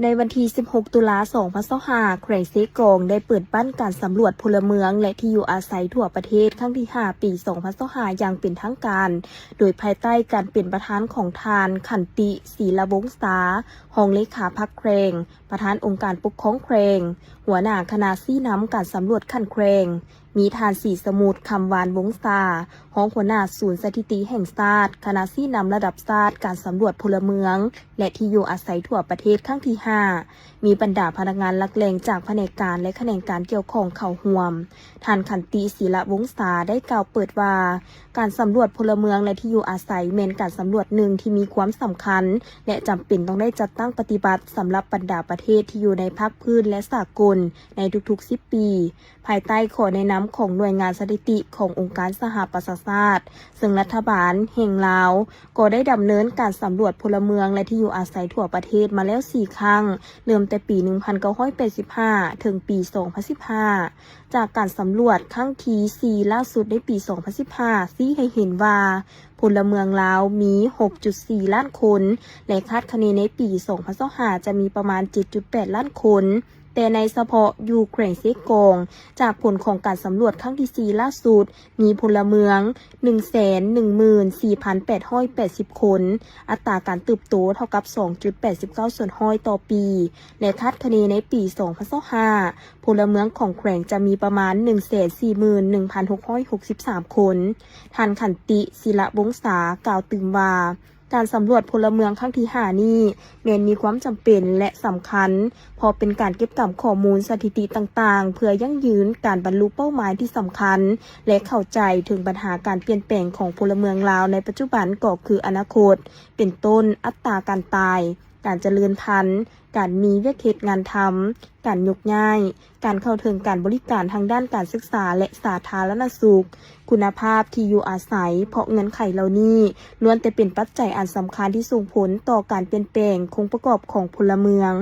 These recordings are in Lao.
ໃນວັນທີສິບຫົກ ຕຸລາ ສອງພັນຊາວຫ້າ ແຂວງເຊກອງໄດ້ເປີດບັ້ນການສຳຫຼວດພົນລະເມືອງ ແລະ ທີ່ຢູ່ອາໄສທົ່ວປະເທດຄັ້ງທີຫ້າ ປີສອງພັນຊາວຫ້າ ຢ່າງເປັນທາງການ, ໂດຍພາຍໃຕ້ການເປັນປະທານຂອງທ່ານ ຂັນຕິ ສີລະວົງສາ, ຮອງເລຂາພັກແຂວງ, ປະທານອົງການປົກຄອງແຂວງ, ຫົວໜ້າຄະນະຊີ້ນຳການສຳຫຼວດຂັ້ນແຂວງ, ມີທ່ານ ສີສະໝຸດ ຄຳຫວານວົງສາ, ຮອງຫົວໜ້າສູນສະຖິຕິແຫ່ງຊາດ, ຄະນະຊີ້ນຳລະດັບຊາດການສຳຫຼວດພົນລະເມືອງ ແລະ ທີ່ຢູ່ອາໄສທົ່ວປະເທດຄັ້ງທີຫ້າ, ມີບັນດາພະນັກງານຫຼັກແຫຼ່ງຈາກພະແນກການ ແລະ ຂະແໜງການກ່ຽວຂ້ອງເຂົ້າຮ່ວມ. ທ່ານ ຂັນຕິ ສີລະວົງສາ ໄດ້ກ່າວເປີດວ່າ, ການສຳຫຼວດພົນລະເມືອງ ແລະ ທີ່ຢູ່ອາໄສ ແມ່ນການສຳຫຼວດໜຶ່ງທີ່ມີຄວາມສຳຄັນ ແລະ ຈຳເປັນຕ້ອງໄດ້ຈັດຕັ້ງປະຕິບັດສຳລັບບັນດາປະເທດທີ່ຢູ່ໃນພາກພື້ນ ແລະ ສາກົນໃນທຸກໆສິບປີ. ພາຍໃຕ້ຂໍ້ແນະນຳຂອງໜ່ວຍງານສະຖິຕິຂອງອົງການສະຫະປະຊາຊາດ, ເຊິ່ງລັດຖະບານແຫ່ງລາວກໍໄດ້ດຳເນີນການສຳຫຼວດພົນລະເມືອງ ແລະ ທີ່ຢູ່ອາໄສທົ່ວປະເທດມາແລ້ວສີ່ຄັ້ງ, ເລີ່ມແຕ່ປີໜຶ່ງພັນເກົ້າຮ້ອຍແປດສິບຫ້າ ເຖິງປີສອງພັນສິບຫ້າ. ຈາກການສຳຫຼວດຄັ້ງທີສີ່ລ່າສຸດໃນປີສອງພັນສິບຫ້າ ຊີ້ໃຫ້ເຫັນວ່າ ພົນລະເມືອງລາວມີຫົກຈຸດສີ່ລ້ານຄົນ ແລະ ຄາດຄະເນໃນປີສອງພັນຊາວຫ້າ ຈະມີປະມານເຈັດຈຸດແປດລ້ານຄົນ. ແຕ່ໃນສະເພາະຢູ່ແຂວງເຊກອງ, ຈາກຜົນຂອງການສຳຫຼວດຄັ້ງທີສີ່ລ່າສຸດ, ມີພົນລະເມືອງໜຶ່ງແສນໜຶ່ງໝື່ນສີ່ພັນແປດຮ້ອຍແປດສິບຄົນ, ອັດຕາການເຕີບໂຕເທົ່າກັບສອງຈຸດແປດສິບເກົ້າສ່ວນຮ້ອຍຕໍ່ປີ ແລະ ຄາດຄະເນໃນປີສອງພັນຊາວຫ້າ ພົນລະເມືອງຂອງແຂວງຈະມີປະມານໜຶ່ງແສນສີ່ໝື່ນໜຶ່ງພັນຫົກຮ້ອຍຫົກສິບສາມຄົນ. ທ່ານ ຂັນຕິ ສີລະວົງສາ ກ່າວຕື່ມວ່າ, ການສຳຫຼວດພົນລະເມືອງຄັ້ງທີຫ້ານີ້ ແມ່ນມີຄວາມຈຳເປັນ ແລະ ສຳຄັນ, ເພາະເປັນການເກັບກຳຂໍ້ມູນສະຖິຕິຕ່າງໆ ເພື່ອຢັ້ງຢືນການບັນລຸເປົ້າໝາຍທີ່ສຳຄັນ ແລະ ເຂົ້າໃຈເຖິງບັນຫາການປ່ຽນແປງຂອງພົນລະເມືອງລາວໃນປັດຈຸບັນກໍຄືອະນາຄົດ, ເປັນຕົ້ນ ອັດຕາການຕາຍ, ການຈະເລີນພັນ, ການມີວຽກເຮັດງານທຳ, ການຍົກຍ້າຍ, ການເຂົ້າເຖິງການບໍລິການທາງດ້ານການສຶກສາ ແລະ ສາທາລະນະສຸກ, ຄຸນນະພາບທີ່ຢູ່ອາໄສ, ເພາະເງື່ອນໄຂເຫຼົ່ານີ້ລ້ວນແຕ່ເປັນປັດໄຈອັນສຳຄັນທີ່ສົ່ງຜົນຕໍ່ການປ່ຽນແປງໂຄງປະກອບຂອງພົນລະເມືອງ,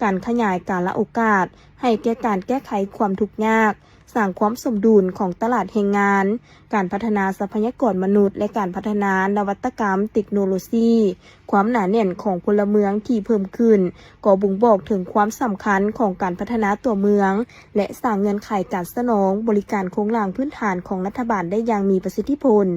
ການຂະຫຍາຍການລະໂອກາດໃຫ້ແກ່ການແກ້ໄຂຄວາມທຸກຍາກ, ສ້າງຄວາມສົມດຸນຂອງຕະຫຼາດແຮງງານ, ການພັດທະນາຊັບພະຍາກອນມະນຸດ ແລະ ການພັດທະນານະວັດຕະກຳເຕັກໂນໂລຊີ. ຄວາມໜາແໜ້ນຂອງພົນລະເມືອງທີ່ເພີ່ມຂຶ້ນ ກໍບົ່ງບອກເຖິງຄວາມສຳຄັນຂອງການພັດທະນາຕົວເມືອງ ແລະ ສ້າງເງື່ອນໄຂການສະໜອງບໍລິການໂຄງລ່າງພື້ນຖານຂອງລັດຖະບານໄດ້ຢ່າງມີປະສິດທິຜົນ.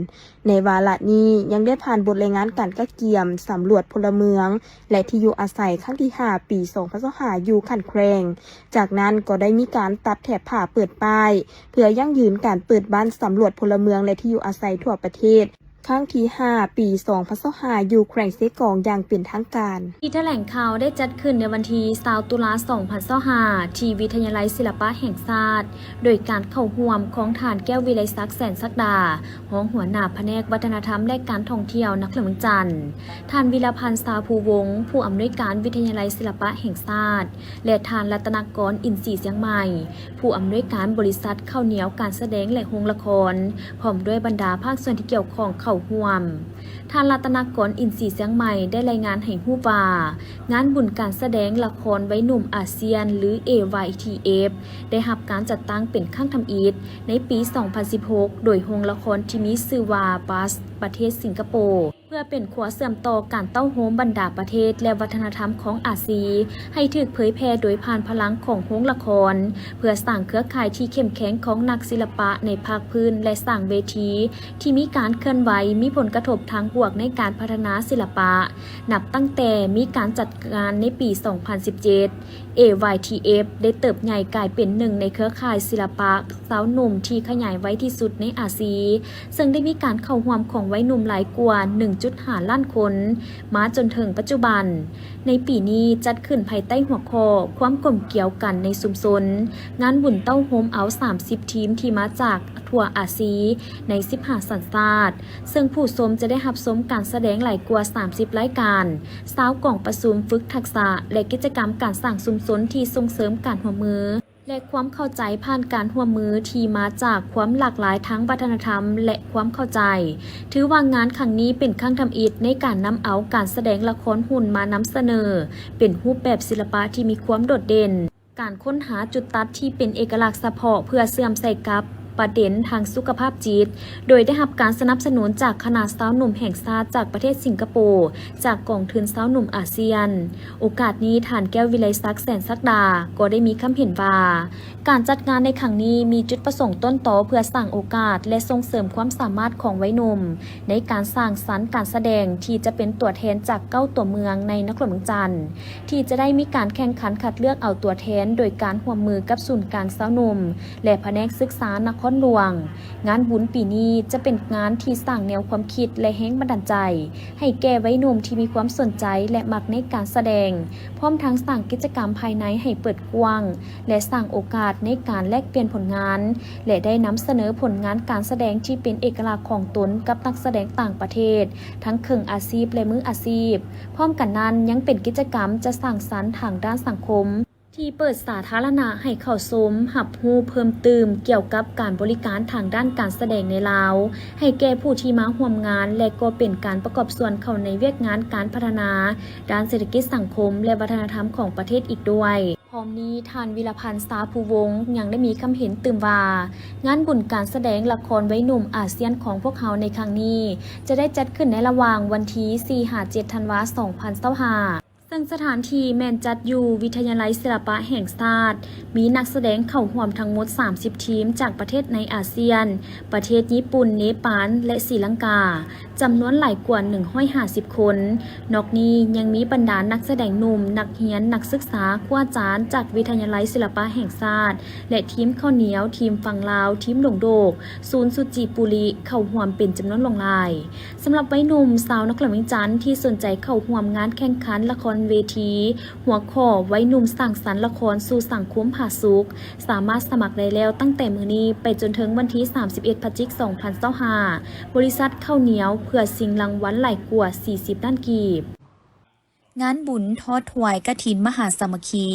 ໃນວາລະນີ້ຍັງໄດ້ຜ່ານບົດລາຍງານການກະກຽມສຳຫຼວດພົນລະເມືອງ ແລະ ທີ່ຢູ່ອາໄສຄັ້ງທີຫ້າ ປີສອງພັນຊາວຫ້າ ຢູ່ຂັ້ນແຂວງ. ຈາກນັ້ນກໍໄດ້ມີການຕັດແຖບຜ້າເປີດປ້າຍ ເພື່ອຢັ້ງຢືນການເປີດບັ້ນສຳຫຼວດພົນລະເມືອງ ແລະ ທີ່ຢູ່ອາໄສທົ່ວປະເທດ ຄັ້ງທີຫ້າ ປີສອງພັນຊາວຫ້າ ຢູ່ແຂວງເຊກອງຢ່າງເປັນທາງການ. ພິທີຖະແຫຼງຂ່າວໄດ້ຈັດຂຶ້ນໃນວັນທີຊາວ ຕຸລາ ສອງພັນຊາວຫ້າ ທີ່ວິທະຍາໄລສິລະປະແຫ່ງຊາດ, ໂດຍການເຂົ້າຮ່ວມຂອງທ່ານ ແກ້ວວິໄລສັກ ແສນສັກດາ, ຮອງຫົວໜ້າພະແນກວັດທະນະທຳ ແລະ ການທ່ອງທ່ຽວ ນະຄອນຫຼວງວຽງຈັນ, ທ່ານ ວິລະພັນ ຊາພູວົງ, ຜູ້ອຳນວຍການວິທະຍາໄລສິລະປະແຫ່ງຊາດ, ແລະ ທ່ານ ລັດຕະນະກອນ ອິນສີຊຽງໃໝ່, ຜູ້ອຳນວຍການບໍລິສັດເຂົ້າໜຽວການສະແດງ ແລະ ໂຮງລະຄອນ, ພ້ອມດ້ວຍບັນດາພາກສ່ວນທີ່ກ່ຽວຂ້ອງເຂົ້າຮ່ວມ. ທ່ານ ລັດຕະນະກອນ ອິນສີຊຽງໃໝ່ ໄດ້ລາຍງານໃຫ້ຮູ້ວ່າ, ງານບຸນການສະແດງລະຄອນໄວໜຸ່ມອາຊຽນ ຫຼື ເອ ວາຍ ທີ ເອຟ ໄດ້ຮັບການຈັດຕັ້ງເປັນຄັ້ງທຳອິດໃນປີສອງພັນສິບຫົກ ໂດຍໂຮງລະຄອນທີ່ມີຊື່ວ່າ ບັສ ປະເທດສິງກະໂປ. ເພື່ອເປັນຂົວເຊື່ອມຕໍ່ການເຕົ້າໂຮມບັນດາປະເທດ ແລະ ວັດທະນະທຳຂອງອາຊີ ໃຫ້ຖືກເຜີຍແຜ່ໂດຍຜ່ານພະລັງຂອງໂຮງລະຄອນ, ເພື່ອສ້າງເຄືອຂ່າຍທີ່ເຂັ້ມແຂງຂອງນັກສິລະປະໃນພາກພື້ນ ແລະ ສ້າງເວທີທີ່ມີການເຄື່ອນໄຫວ ມີຜົນກະທົບທາງບວກໃນການພັດທະນາສິລະປະ. ນັບຕັ້ງແຕ່ມີການຈັດງານໃນປີສອງພັນສິບເຈັດ, ເອ ວາຍ ທີ ເອຟ ໄດ້ເຕີບໃຫຍ່ກາຍເປັນໜຶ່ງໃນເຄືອຂ່າຍສິລະປະຊາວໜຸ່ມທີ່ຂະຫຍາຍໄວທີ່ສຸດໃນອາຊີ, ເຊິ່ງໄດ້ມີການເຂົ້າຮ່ວມຂອງໄວໜຸ່ມຫຼາຍກວ່າໜຶ່ງຈຸດຫ້າລ້ານຄົນ ມາຈົນເຖິງປັດຈຸບັນ. ໃນປີນີ້ຈັດຂຶ້ນພາຍໃຕ້ຫົວຂໍ້ ຄວາມກົມກຽວກັນໃນຊຸມຊົນ. ງານບຸນເຕົ້າໂຮມເອົາສາມສິບທີມທີ່ມາຈາກທົ່ວອາຊີ ໃນສິບຫ້າສັນຊາດ, ເຊິ່ງຜູ້ຊົມຈະໄດ້ຮັບຊົມການສະແດງຫຼາຍກວ່າສາມສິບລາຍການ, ຊາວກອງປະຊຸມຝຶກທັກສະ ແລະ ກິດຈະກຳການສ້າງຊຸມຊົນທີ່ສົ່ງເສີມການຮ່ວມມື ແລະ ຄວາມເຂົ້າໃຈຜ່ານການຮ່ວມມືທີ່ມາຈາກຄວາມຫຼາກຫຼາຍທາງວັດທະນະທຳ ແລະ ຄວາມເຂົ້າໃຈ. ຖືວ່າງານຄັ້ງນີ້ເປັນຄັ້ງທຳອິດໃນການນຳເອົາການສະແດງລະຄອນຫຸ່ນມານຳສະເໜີ ເປັນຮູບແບບສິລະປະທີ່ມີຄວາມໂດດເດັ່ນ. ການຄົ້ນຫາຈຸດຕັດທີ່ເປັນເອກະລັກສະເພາະເພື່ອເຊື່ອມໃສ່ກັບ ປະເດັນທາງສຸຂະພາບຈິດ, ໂດຍໄດ້ຮັບການສະໜັບສະໜູນຈາກຄະນະຊາວໜຸ່ມແຫ່ງຊາດຈາກປະເທດສິງກະໂປ, ຈາກກອງທຶນຊາວໜຸ່ມອາຊຽນ. ໂອກາດນີ້ ທ່ານ ແກ້ວວິໄລສັກ ແສນສັກດາ ກໍໄດ້ມີຄຳເຫັນວ່າ ການຈັດງານໃນຄັ້ງນີ້ ມີຈຸດປະສົງຕົ້ນຕໍເພື່ອສ້າງໂອກາດ ແລະ ສົ່ງເສີມຄວາມສາມາດຂອງໄວໜຸ່ມ ໃນການສ້າງສັນການສະແດງທີ່ຈະເປັນຕົວແທນຈາກເກົ້າຕົວເມືອງໃນນະຄອນຫຼວງວຽງຈັນ ທີ່ຈະໄດ້ມີການແຂ່ງຂັນຄັດເລືອກເອົາຕົວແທນ ໂດຍການຮ່ວມມືກັບສູນກາງຊາວໜຸ່ມ ແລະ ພະແນກສຶກສານະຄອນຫຼວງ. ງານບຸນປີນີ້ຈະເປັນງານທີ່ສ້າງແນວຄວາມຄິດ ແລະ ແຮງບັນດານໃຈໃຫ້ແກ່ໄວໜຸ່ມທີ່ມີຄວາມສົນໃຈ ແລະ ມັກໃນການສະແດງ, ພ້ອມທັງສ້າງກິດຈະກຳພາຍໃນໃຫ້ເປີດກວ້າງ ແລະ ສ້າງໂອກາດໃນການແລກປ່ຽນຜົນງານ ແລະ ໄດ້ນຳສະເໜີຜົນງານການສະແດງທີ່ເປັນເອກະລັກຂອງຕົນກັບນັກສະແດງຕ່າງປະເທດ ທັງເຄິ່ງອາຊີບ ແລະ ມືອາຊີບ. ພ້ອມກັນນັ້ນ ຍັງເປັນກິດຈະກຳຈະສ້າງສັນທາງດ້ານສັງຄົມ ທີ່ເປີດສາທາລະນະໃຫ້ເຂົ້າຊົມຮັບຮູ້ເພີ່ມຕື່ມກ່ຽວກັບການບໍລິການທາງດ້ານການສະແດງໃນລາວ ໃຫ້ແກ່ຜູ້ທີ່ມາຮ່ວມງານ ແລະ ກໍເປັນການປະກອບສ່ວນເຂົ້າໃນວຽກງານການພັດທະນາດ້ານເສດຖະກິດສັງຄົມ ແລະ ວັດທະນະທຳຂອງປະເທດອີກດ້ວຍ. ພ້ອມນີ້ ທ່ານ ວິລະພັນ ຊາພູວົງ ຍັງໄດ້ມີຄຳເຫັນຕື່ມວ່າ ງານບຸນການສະແດງລະຄອນໄວໜຸ່ມອາຊຽນຂອງພວກເຮົາໃນຄັ້ງນີ້ ຈະໄດ້ຈັດຂຶ້ນໃນລະຫວ່າງວັນທີສີ່ຫາເຈັດທັນວາ ສອງພັນຊາວຫ້າ ເຊິ່ງສະຖານທີ່ແມ່ນຈັດຢູ່ວິທະຍາໄລສິລະປະແຫ່ງຊາດ, ມີນັກສະແດງເຂົ້າຮ່ວມທັງໝົດສາມສິບທີມຈາກປະເທດໃນອາຊຽນ, ປະເທດຍີ່ປຸ່ນ, ເນປານ ແລະ ສີລັງກາ, ຈຳນວນຫຼາຍກວ່າໜຶ່ງຮ້ອຍຫ້າສິບຄົນ. ນອກນີ້ຍັງມີບັນດານັກສະແດງໜຸ່ມ, ນັກຮຽນ, ນັກສຶກສາ, ຄູອາຈານຈາກວິທະຍາໄລສິລະປະແຫ່ງຊາດ ແລະ ທີມເຂົ້າໜຽວ, ທີມຝັ່ງລາວ, ທີມດົງໂດກ, ສູນສຸຈິປຸລິ ເຂົ້າຮ່ວມເປັນຈຳນວນຫຼວງຫຼາຍ. ສຳລັບໄວໜຸ່ມຊາວນະຄອນຫຼວງວຽງຈັນທີ່ສົນໃຈເຂົ້າຮ່ວມງານແຂ່ງຂັນລະຄອນເວທີ ຫົວຂໍ້ໄວໜຸ່ມສ້າງສັນລະຄອນສູ່ສັງຄົມຜາສຸກ ສາມາດສະໝັກໄດ້ແລ້ວຕັ້ງແຕ່ມື້ນີ້ໄປຈົນເຖິງວັນທີສາມສິບເອັດ ພະຈິກ ສອງພັນຊາວຫ້າ ບໍລິສັດເຂົ້າໜຽວ ເພື່ອຊິງລາງວັນຫຼາຍກວ່າສີ່ສິບລ້ານກີບ. ງານບຸນທອດຖວາຍກະຖິນມະຫາສາມັກຄີ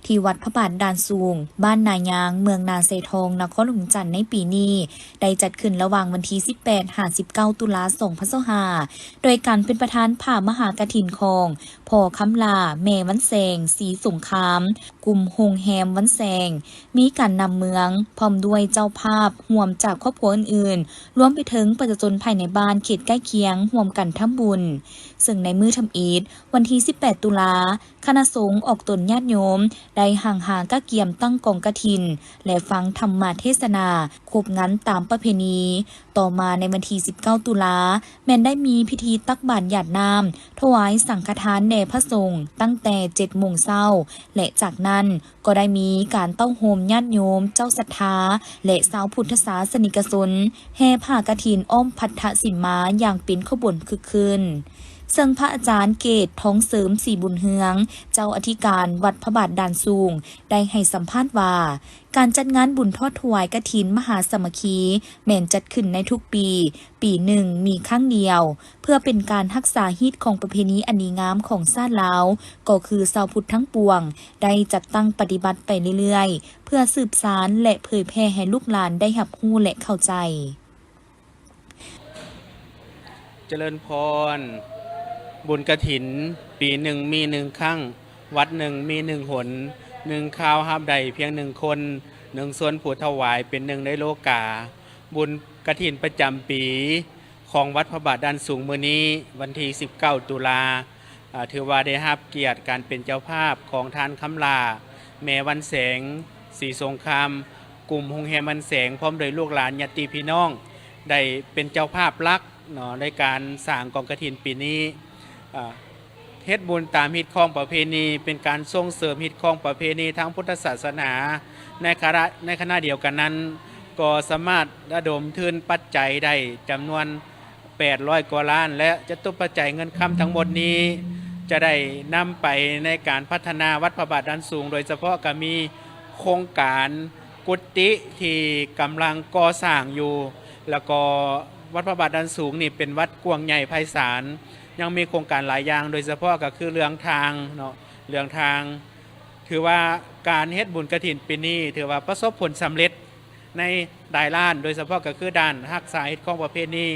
ທີ່ວັດພະບາດດ່ານສູງ, ບ້ານນາຍາງ, ເມືອງນາຊາຍທອງ, ນະຄອນຫຼວງວຽງຈັນ ໃນປີນີ້ ໄດ້ຈັດຂຶ້ນລະຫວ່າງວັນທີສິບແປດຫາສິບເກົ້າ ຕຸລາ ສອງພັນຊາວຫ້າ ໂດຍການເປັນປະທານຜາມະຫາກະຖິນຂອງ ພໍ່ຄຳຫຼ້າ, ແມ່ວັນແສງ, ສີສົງຄາມ, ກຸ່ມໂຮງແຮມວັນແສງ, ມີການນຳເມືອງ ພ້ອມດ້ວຍເຈົ້າພາບຮ່ວມຈາກຄອບຄົວອື່ນໆ, ລວມໄປເຖິງປະຊາຊົນພາຍໃນບ້ານເຂດໃກ້ຄຽງ ຮ່ວມກັນທຳບຸນ. ເຊິ່ງໃນມື້ທຳອິດ ວັນທີສິບແປດ ຕຸລາ, ຄະນະສົງອອກຕົນຍາດໂຍມ ໄດ້ຫ້າງຫາກະກຽມຕັ້ງກອງກະຖິນ ແລະ ຟັງທຳມະເທສະນາຄົບງັນຕາມປະເພນີ. ຕໍ່ມາໃນວັນທີສິບເກົ້າ ຕຸລາ ແມ່ນໄດ້ມີພິທີຕັກບາດຢາດນ້ຳ ຖວາຍສັງຄະທານແດ່ພະສົງຕັ້ງແຕ່ເຈັດໂມງເຊົ້າ ແລະ ຈາກນັ້ນກໍໄດ້ມີການເຕົ້າໂຮມຍາດໂຍມເຈົ້າສັດທາ ແລະ ຊາວພຸດທະສາສະນິກະຊົນ ແຫ່ຜ້າກະຖິນອ້ອມພັດທະສິມມາຢ່າງເປັນຂະບວນຄຶກຄື້ນ. ເຊິ່ງພະອາຈານເກດ ທອງເສີມ ສີບຸນເຮືອງ ເຈົ້າອະທິການວັດພະບາດດ່ານສູງ ໄດ້ໃຫ້ສຳພາດວ່າ ການຈັດງານບຸນທອດຖວາຍກະຖິນມະຫາສາມັກຄີ ແມ່ນຈັດຂຶ້ນໃນທຸກປີ, ປີໜຶ່ງມີຄັ້ງດຽວ ເພື່ອເປັນການຮັກສາຮີດຄອງປະເພນີອັນດີງາມຂອງຊາດລາວ, ກໍຄືຊາວພຸດທັງປວງ ໄດ້ຈັດຕັ້ງປະຕິບັດໄປເລື້ອຍໆ ເພື່ອສືບສານ ແລະ ເຜີຍແຜ່ໃຫ້ລູກຫຼານໄດ້ຮັບຮູ້ ແລະ ເຂົ້າໃຈ. ຈະເລີນພອນ, ບຸນກະຖິນ ປີໜຶ່ງມີໜຶ່ງຄັ້ງ, ວັດໜຶ່ງມີໜຶ່ງຫົນ, ໜຶ່ງຄາວຮັບໄດ້ພຽງໜຶ່ງຄົນ, ໜຶ່ງສ່ວນຜູ້ຖວາຍເປັນໜຶ່ງໃນໂລກາ. ບຸນກະຖິນປະຈຳປີຂອງວັດພະບາດດ່ານສູງມື້ນີ້ ວັນທີສິບເກົ້າ ຕຸລາ ອາ ຖືວ່າໄດ້ຮັບກຽດການເປັນເຈົ້າພາບຂອງທ່ານຄຳຫຼ້າ ແມ່ວັນແສງ ສີສົງຄາມ, ກຸ່ມໂຮງແຮມວັນແສງ ພ້ອມດ້ວຍລູກຫຼານຍາດຕິພີ່ນ້ອງ ໄດ້ເປັນເຈົ້າພາບຫຼັກເນາະ ໃນການສ້າງກອງກະຖິນປີນີ້. ອາ ເຮັດບຸນຕາມຮີດຄອງປະເພນີ ເປັນການສົ່ງເສີມຮີດຄອງປະເພນີທາງພຸດທະສາສະໜາ. ໃນຂະນະ ໃນຂະນະດຽວກັນນັ້ນ ກໍສາມາດລະດົມທຶນປັດໄຈໄດ້ຈຳນວນ ແປດຮ້ອຍກວ່າລ້ານ ແລະ ຈະຕຸປັດໄຈເງິນຄຳທັງໝົດນີ້ ຈະໄດ້ນຳໄປໃນການພັດທະນາວັດພະບາດດ່ານສູງ, ໂດຍສະເພາະກໍມີໂຄງການກຸຕິທີ່ກຳລັງກໍ່ສ້າງຢູ່, ແລ້ວກໍວັດພະບາດດ່ານສູງນີ້ເປັນວັດກວ້າງໃຫຍ່ໄພສານ, ຍັງມີໂຄງການຫຼາຍຢ່າງ, ໂດຍສະເພາະກໍຄືເລື່ອງທາງເນາະ, ເລື່ອງທາງ ຖືວ່າການເຮັດບຸນກະຖິນປີນີ້ ຖືວ່າປະສົບຜົນສຳເລັດ ໃນຫຼາຍດ້ານ, ໂດຍສະເພາະກໍຄືດ້ານຮັກສາຮີດຄອງປະເພນີ,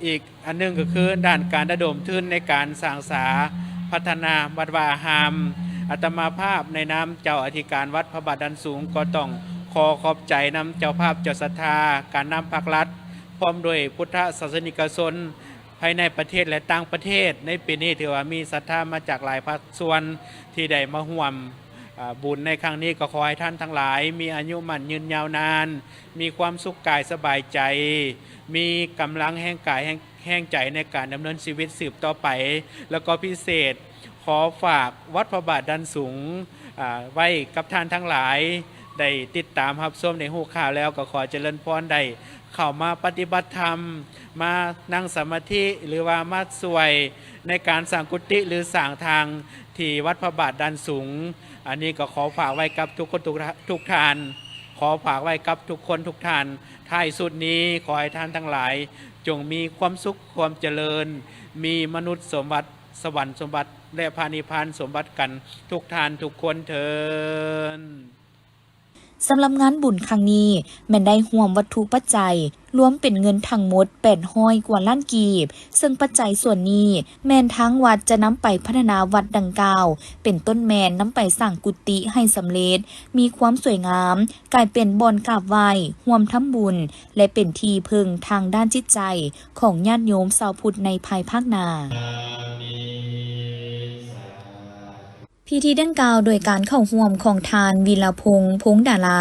ອີກອັນໜຶ່ງກໍຄືດ້ານການລະດົມທຶນໃນການສ້າງສາພັດທະນາວັດວາອາຮາມ. ອາດຕະມາພາບໃນນາມເຈົ້າອະທິການວັດພະບາດດ່ານສູງ ກໍຕ້ອງຂໍ ຂໍຂອບໃຈນຳເຈົ້າພາບເຈົ້າສັດທາ, ການນຳພາກລັດ, ພ້ອມດ້ວຍພຸດທະສາສະນິກະຊົນ ພາຍໃນປະເທດ ແລະ ຕ່າງປະເທດ. ໃນປີນີ້ຖືວ່າມີສັດທາມາຈາກຫຼາຍພາກສ່ວນທີ່ໄດ້ມາຮ່ວມ ອາ ບຸນໃນຄັ້ງນີ້. ກໍຂໍໃຫ້ທ່ານທັງຫຼາຍມີອາຍຸໝັ້ນຍືນຍາວນານ, ມີຄວາມສຸກກາຍສະບາຍໃຈ, ມີກຳລັງແຮງກາຍແຮງ ແຮງໃຈໃນການດຳເນີນຊີວິດສືບຕໍ່ໄປ. ແລ້ວກໍພິເສດ ຂໍຝາກວັດພະບາດດານສູງ ອາ ໄວ້ກັບທ່ານທັງຫຼາຍ ໄດ້ຕິດຕາມຮັບຊົມ ໄດ້ຮູ້ຂ່າວແລ້ວ ກໍຂໍຈະເລີນພອນ ໄດ້ເຂົ້າມາປະຕິບັດທຳ, ມານັ່ງສະມາທິ ຫຼືວ່າມາຊ່ວຍໃນການສ້າງກຸຕິ ຫຼືສ້າງທາງທີ່ວັດພະບາດດານສູງ. ອັນນີ້ກໍຂໍຝາກໄວ້ກັບທຸກຄົນ ທຸກ ທຸກທ່ານ, ຂໍຝາກໄວ້ກັບທຸກຄົນທຸກທ່ານ. ທ້າຍສຸດນີ້ ຂໍໃຫ້ທ່ານທັງຫຼາຍຈົ່ງມີຄວາມສຸກຄວາມຈະເລີນ, ມີມະນຸດສົມບັດ, ສະຫວັນສົມບັດ ແລະ ພະນິບພານສົມບັດກັນທຸກທ່ານທຸກຄົນເທີ້ນ. ສຳລັບງານບຸນຄັ້ງນີ້ ແມ່ນໄດ້ຮ່ວມວັດຖຸປັດໄຈ ລວມເປັນເງິນທັງໝົດແປດຮ້ອຍກວ່າລ້ານກີບ, ເຊິ່ງປັດໄຈສ່ວນນີ້ແມ່ນທາງວັດຈະນຳໄປພັດທະນາວັດດັ່ງກ່າວ, ເປັນຕົ້ນແມ່ນນຳໄປສ້າງກຸຕິໃຫ້ສຳເລັດ, ມີຄວາມສວຍງາມ, ກາຍເປັນບ່ອນກາບໄຫວ້, ຮ່ວມທຳບຸນ ແລະ ເປັນທີ່ເພິ່ງທາງດ້ານຈິດໃຈຂອງຍາດໂຍມຊາວພຸດໃນພາຍພາກໜ້າ. ພິທີດັ່ງກ່າວໂດຍການເຂົ້າຮ່ວມຂອງທ່ານ ວິລະພົງ ພົງດາລາ,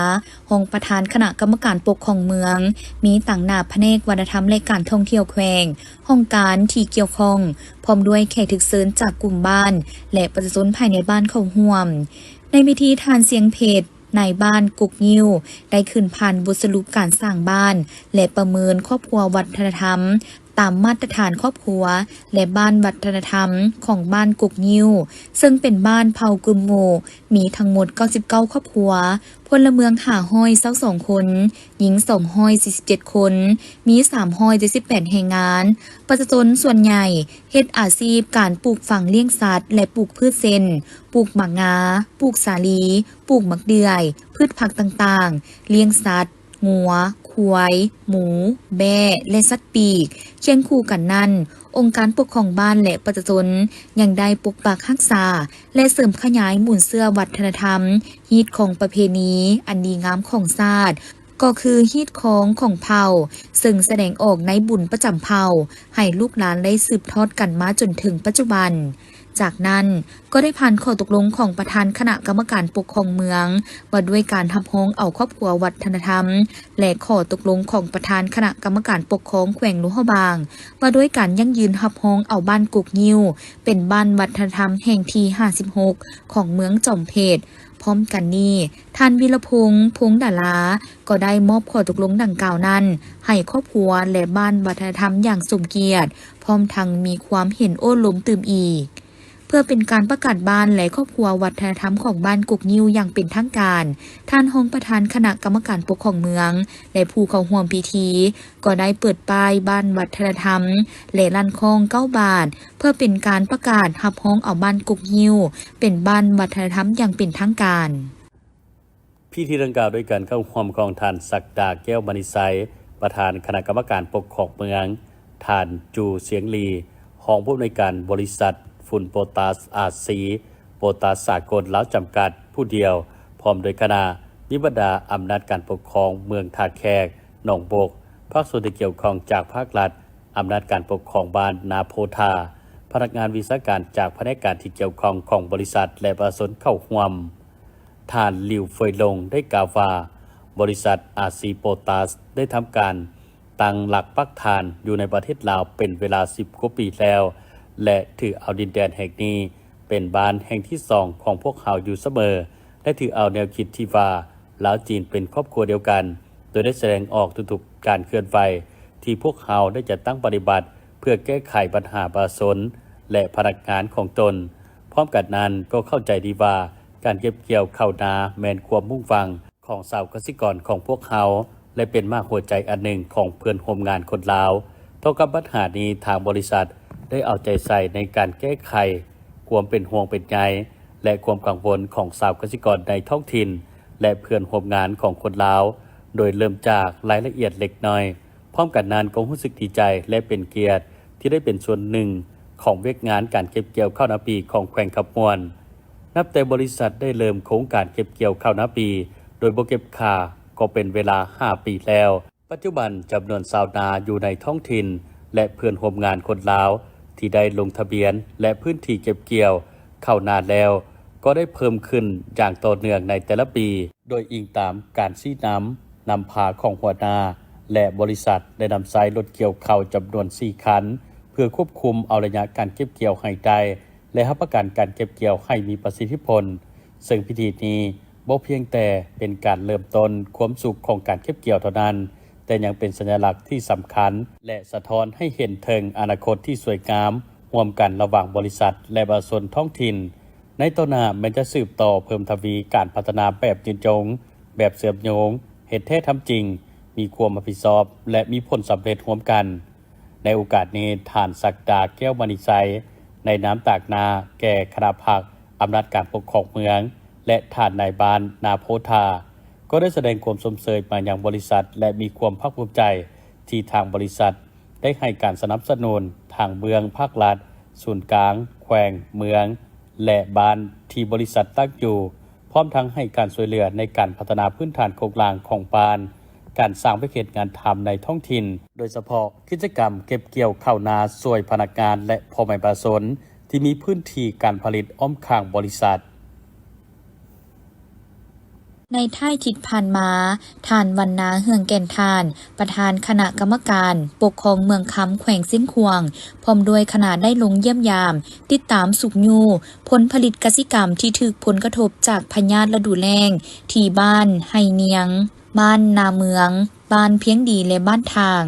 ຮອງປະທານຄະນະກຳມະການປົກຄອງເມືອງ, ມີຕາງໜ້າພະແນກວັດທະນະທຳ ແລະ ການທ່ອງທ່ຽວແຂວງ, ຫ້ອງການທີ່ກ່ຽວຂ້ອງ, ພ້ອມດ້ວຍແຂກຖືກເຊີນຈາກກຸ່ມບ້ານ ແລະ ປະຊາຊົນພາຍໃນບ້ານເຂົ້າຮ່ວມ. ໃນພິທີ ທ່ານ ຊຽງເພັດ ນາຍບ້ານກົກງິ້ວ ໄດ້ຂຶ້ນຜ່ານບົດສະຫຼຸບການສ້າງບ້ານ ແລະ ປະເມີນຄອບຄົວວັດທະນະທຳ ຕາມມາດຕະຖານຄອບຄົວ ແລະ ບ້ານວັດທະນະທຳຂອງບ້ານກົກງິ້ວ, ເຊິ່ງເປັນບ້ານເຜົ່າກຶມໂອ ມີທັງໝົດເກົ້າສິບເກົ້າຄອບຄົວ, ພົນລະເມືອງຫ້າຮ້ອຍຊາວສອງຄົນ, ຍິງສອງຮ້ອຍສີ່ສິບເຈັດຄົນ, ມີສາມຮ້ອຍເຈັດສິບແປດແຮງງານ. ປະຊາຊົນສ່ວນໃຫຍ່ເຮັດອາຊີບການປູກຝັງລ້ຽງສັດ ແລະ ປູກພືດເຊັ່ນ ປູກໝາກງາ, ປູກສາລີ, ປູກໝາກເດືອຍ, ພືດຜັກຕ່າງໆ, ລ້ຽງສັດ, ງົວ, ຄວາຍ, ໝູ, ແບ້ ແລະ ສັດປີກ, ຄຽງຄູ່ກັນນັ້ນ, ອົງການປົກຄອງບ້ານ ແລະ ປະຊາຊົນຍັງໄດ້ປົກປັກຮັກສາ ແລະ ເສີມຂະຫຍາຍມູນເຊື້ອວັດທະນະທຳ, ຮີດຄອງປະເພນີອັນດີງາມຂອງຊາດ, ກໍຄືຮີດຄອງຂອງເຜົ່າ, ເຊິ່ງສະແດງອອກໃນບຸນປະຈຳເຜົ່າ ໃຫ້ລູກຫຼານໄດ້ສືບທອດກັນມາຈົນເຖິງປັດຈຸບັນ. ຈາກນັ້ນກໍໄດ້ຜ່ານຂໍ້ຕົກລົງຂອງປະທານຄະນະກຳມະການປົກຄອງເມືອງ ວ່າດ້ວຍການຮັບຮອງເອົາຄອບຄົວວັດທະນະທຳ ແລະ ຂໍ້ຕົກລົງຂອງປະທານຄະນະກຳມະການປົກຄອງແຂວງຫຼວງພະບາງ ວ່າດ້ວຍການຢັ້ງຢືນຮັບຮອງເອົາບ້ານກົກງິ້ວ ເປັນບ້ານວັດທະນະທຳແຫ່ງທີຫ້າສິບຫົກ ຂອງເມືອງຈອມເພັດ. ພ້ອມກັນນີ້, ທ່ານ ວິລະພົງ ພົງດາລາ ກໍໄດ້ມອບຂໍ້ຕົກລົງດັ່ງກ່າວນັ້ນ ໃຫ້ຄອບຄົວ ແລະ ບ້ານວັດທະນະທຳຢ່າງສົມກຽດ, ພ້ອມທັງມີຄວາມເຫັນໂອ້ລົມຕື່ມອີກ. ເພື່ອເປັນການປະກາດບ້ານ ແລະ ຄອບຄົວວັດທະນະທຳຂອງບ້ານກົກງິ້ວຢ່າງເປັນທາງການ, ທ່ານຮອງປະທານຄະນະກຳມະການປົກຄອງເມືອງ ແລະ ຜູ້ເຂົ້າຮ່ວມພິທີ ກໍໄດ້ເປີດປ້າຍບ້ານວັດທະນະທຳ ແລະ ລ້ານຄ້ອງເກົ້າບາດ ເພື່ອເປັນການປະກາດຮັບຮອງເອົາບ້ານກົກງິ້ວ ເປັນບ້ານວັດທະນະທຳຢ່າງເປັນທາງການ. ພິທີດັ່ງກ່າວໂດຍການເຂົ້າຮ່ວມຂອງທ່ານ ສັກດາ ແກ້ວມະນີໄຊ, ປະທານຄະນະກຳມະການປົກຄອງເມືອງ, ທ່ານ ຈູ ຊຽງລີ, ຮອງຜູ້ອຳນວຍການບໍລິສັດຝຸ່ນໂປຕາສ ອາຊີ ໂປຕາສສາກົນລາວຈຳກັດ ຜູ້ດຽວ, ພ້ອມດ້ວຍຄະນະ, ມີບັນດາອຳນາດການປົກຄອງເມືອງທ່າແຂກ, ໜອງບົກ, ພາກສ່ວນທີ່ກ່ຽວຂ້ອງຈາກພາກລັດ, ອຳນາດການປົກຄອງບ້ານນາໂພທາ, ພະນັກງານວິຊາການຈາກພະແນກການທີ່ກ່ຽວຂ້ອງຂອງບໍລິສັດ ແລະ ປະຊາຊົນເຂົ້າຮ່ວມ. ທ່ານ ຫຼິວ ເຟີຍລົງ ໄດ້ກ່າວວ່າ, ບໍລິສັດ ອາຊີ ໂປຕາສ ໄດ້ທຳການຕັ້ງຫຼັກປັກຖານຢູ່ໃນປະເທດລາວເປັນເວລາສິບກວ່າປີແລ້ວ ແລະ ຖືເອົາດິນແດນແຫ່ງນີ້ເປັນບ້ານແຫ່ງທີສອງຂອງພວກເຮົາຢູ່ສະເໝີ ແລະ ຖືເອົາແນວຄິດທີ່ວ່າ ລາວ-ຈີນເປັນຄອບຄົວດຽວກັນ, ໂດຍໄດ້ສະແດງອອກທຸກໆການເຄື່ອນໄຫວທີ່ພວກເຮົາໄດ້ຈັດຕັ້ງປະຕິບັດ ເພື່ອແກ້ໄຂບັນຫາປະຊາຊົນ ແລະ ພະນັກງານຂອງຕົນ. ພ້ອມກັນນັ້ນກໍເຂົ້າໃຈດີວ່າ ການເກັບກ່ຽວເຂົ້ານາແມ່ນຄວາມມຸ່ງຫວັງຂອງຊາວກະສິກອນຂອງພວກເຮົາ ແລະ ເປັນໝາກຫົວໃຈອັນໜຶ່ງຂອງເພື່ອນຮ່ວມງານຄົນລາວ. ຕໍ່ກັບບັນຫານີ້, ທາງບໍລິສັດໄດ້ເອົາໃຈໃສ່ໃນການແກ້ໄຂຄວາມເປັນຫ່ວງເປັນໃຍ ແລະ ຄວາມກັງວົນຂອງຊາວກະສິກອນໃນທ້ອງຖິ່ນ ແລະ ເພື່ອນຮ່ວມງານຂອງຄົນລາວ, ໂດຍເລີ່ມຈາກລາຍລະອຽດເລັກນ້ອຍ. ພ້ອມກັນນັ້ນກໍຮູ້ສຶກດີໃຈ ແລະ ເປັນກຽດທີ່ໄດ້ເປັນສ່ວນໜຶ່ງຂອງວຽກງານການເກັບກ່ຽວເຂົ້ານາປີຂອງແຂວງຄຳມ່ວນ. ນັບແຕ່ບໍລິສັດໄດ້ເລີ່ມໂຄງການເກັບກ່ຽວເຂົ້ານາປີໂດຍບໍ່ເກັບຄ່າ ກໍເປັນເວລາຫ້າປີແລ້ວ. ປັດຈຸບັນຈຳນວນຊາວນາຢູ່ໃນທ້ອງຖິ່ນ ແລະ ເພື່ອນຮ່ວມງານຄົນລາວທີ່ໄດ້ລົງທະບຽນ ແລະ ພື້ນທີ່ເກັບກ່ຽວເຂົ້ານາແລ້ວ ກໍໄດ້ເພີ່ມຂຶ້ນຢ່າງຕໍ່ເນື່ອງໃນແຕ່ລະປີ, ໂດຍອີງຕາມການຊີ້ນຳ, ນຳພາຂອງຫົວໜ້າ ແລະ ບໍລິສັດໄດ້ນຳໃຊ້ລົດກ່ຽວເຂົ້າຈຳນວນສີ່ຄັນ ເພື່ອຄວບຄຸມເອົາໄລຍະການເກັບກ່ຽວໃຫ້ໄດ້ ແລະ ຮັບປະກັນການເກັບກ່ຽວໃຫ້ມີປະສິດທິຜົນ, ເຊິ່ງພິທີນີ້ບໍ່ພຽງແຕ່ເປັນການເລີ່ມຕົ້ນຄວາມສຸກຂອງການເກັບກ່ຽວເທົ່ານັ້ນ, ແຕ່ຍັງເປັນສັນຍະລັກທີ່ສຳຄັນ ແລະ ສະທ້ອນໃຫ້ເຫັນເຖິງອະນາຄົດທີ່ສວຍງາມຮ່ວມກັນລະຫວ່າງບໍລິສັດ ແລະ ປະຊາຊົນທ້ອງຖິ່ນ. ໃນຕໍ່ໜ້າແມ່ນຈະສືບຕໍ່ເພີ່ມທະວີການພັດທະນາແບບຍືນຍົງ, ແບບເຊື່ອມໂຍງ, ເຮັດແທ້ທຳຈິງ, ມີຄວາມຮັບຜິດຊອບ ແລະ ມີຜົນສຳເລັດຮ່ວມກັນ. ໃນໂອກາດນີ້, ທ່ານ ສັກດາ ແກ້ວມະນີໄຊ ໃນນາມຕາງໜ້າແກ່ຄະນະພັກອຳນາດການປົກຄອງເມືອງ ແລະ ທ່ານນາຍບ້ານນາໂພທາ ກໍໄດ້ສະແດງຄວາມຊົມເຊີຍມາຍັງບໍລິສັດ ແລະ ມີຄວາມພາກພູມໃຈທີ່ທາງບໍລິສັດໄດ້ໃຫ້ການສະໜັບສະໜູນທາງເບື້ອງພາກລັດ, ສູນກາງ, ແຂວງ, ເມືອງ ແລະ ບ້ານທີ່ບໍລິສັດຕັ້ງຢູ່, ພ້ອມທັງໃຫ້ການຊ່ວຍເຫຼືອໃນການພັດທະນາພື້ນຖານໂຄງລ່າງຂອງບ້ານ, ການສ້າງວຽກເຮັດງານທຳໃນທ້ອງຖິ່ນ, ໂດຍສະເພາະກິດຈະກຳເກັບກ່ຽວເຂົ້ານາຊ່ວຍພະນັກງານ ແລະ ພໍ່ແມ່ປະຊາຊົນທີ່ມີພື້ນທີ່ການຜະລິດອ້ອມຂ້າງບໍລິສັດ. ໃນທ້າຍທິດຜ່ານມາ, ທ່ານ ວັນນາ ເຮືອງແກ່ນທານ, ປະທານຄະນະກຳມະການປົກຄອງເມືອງຄຳ ແຂວງຊຽງຂວາງ, ພ້ອມດ້ວຍຄະນະໄດ້ລົງຢ້ຽມຢາມ, ຕິດຕາມຊຸກຍູ້ຜົນຜະລິດກະສິກຳທີ່ຖືກຜົນກະທົບຈາກພະຍາດລະດູແລ້ງ ທີ່ບ້ານໄຮ່ນຽງ, ບ້ານນາເມືອງ, ບ້ານພຽງດີ ແລະ ບ້ານທາງ.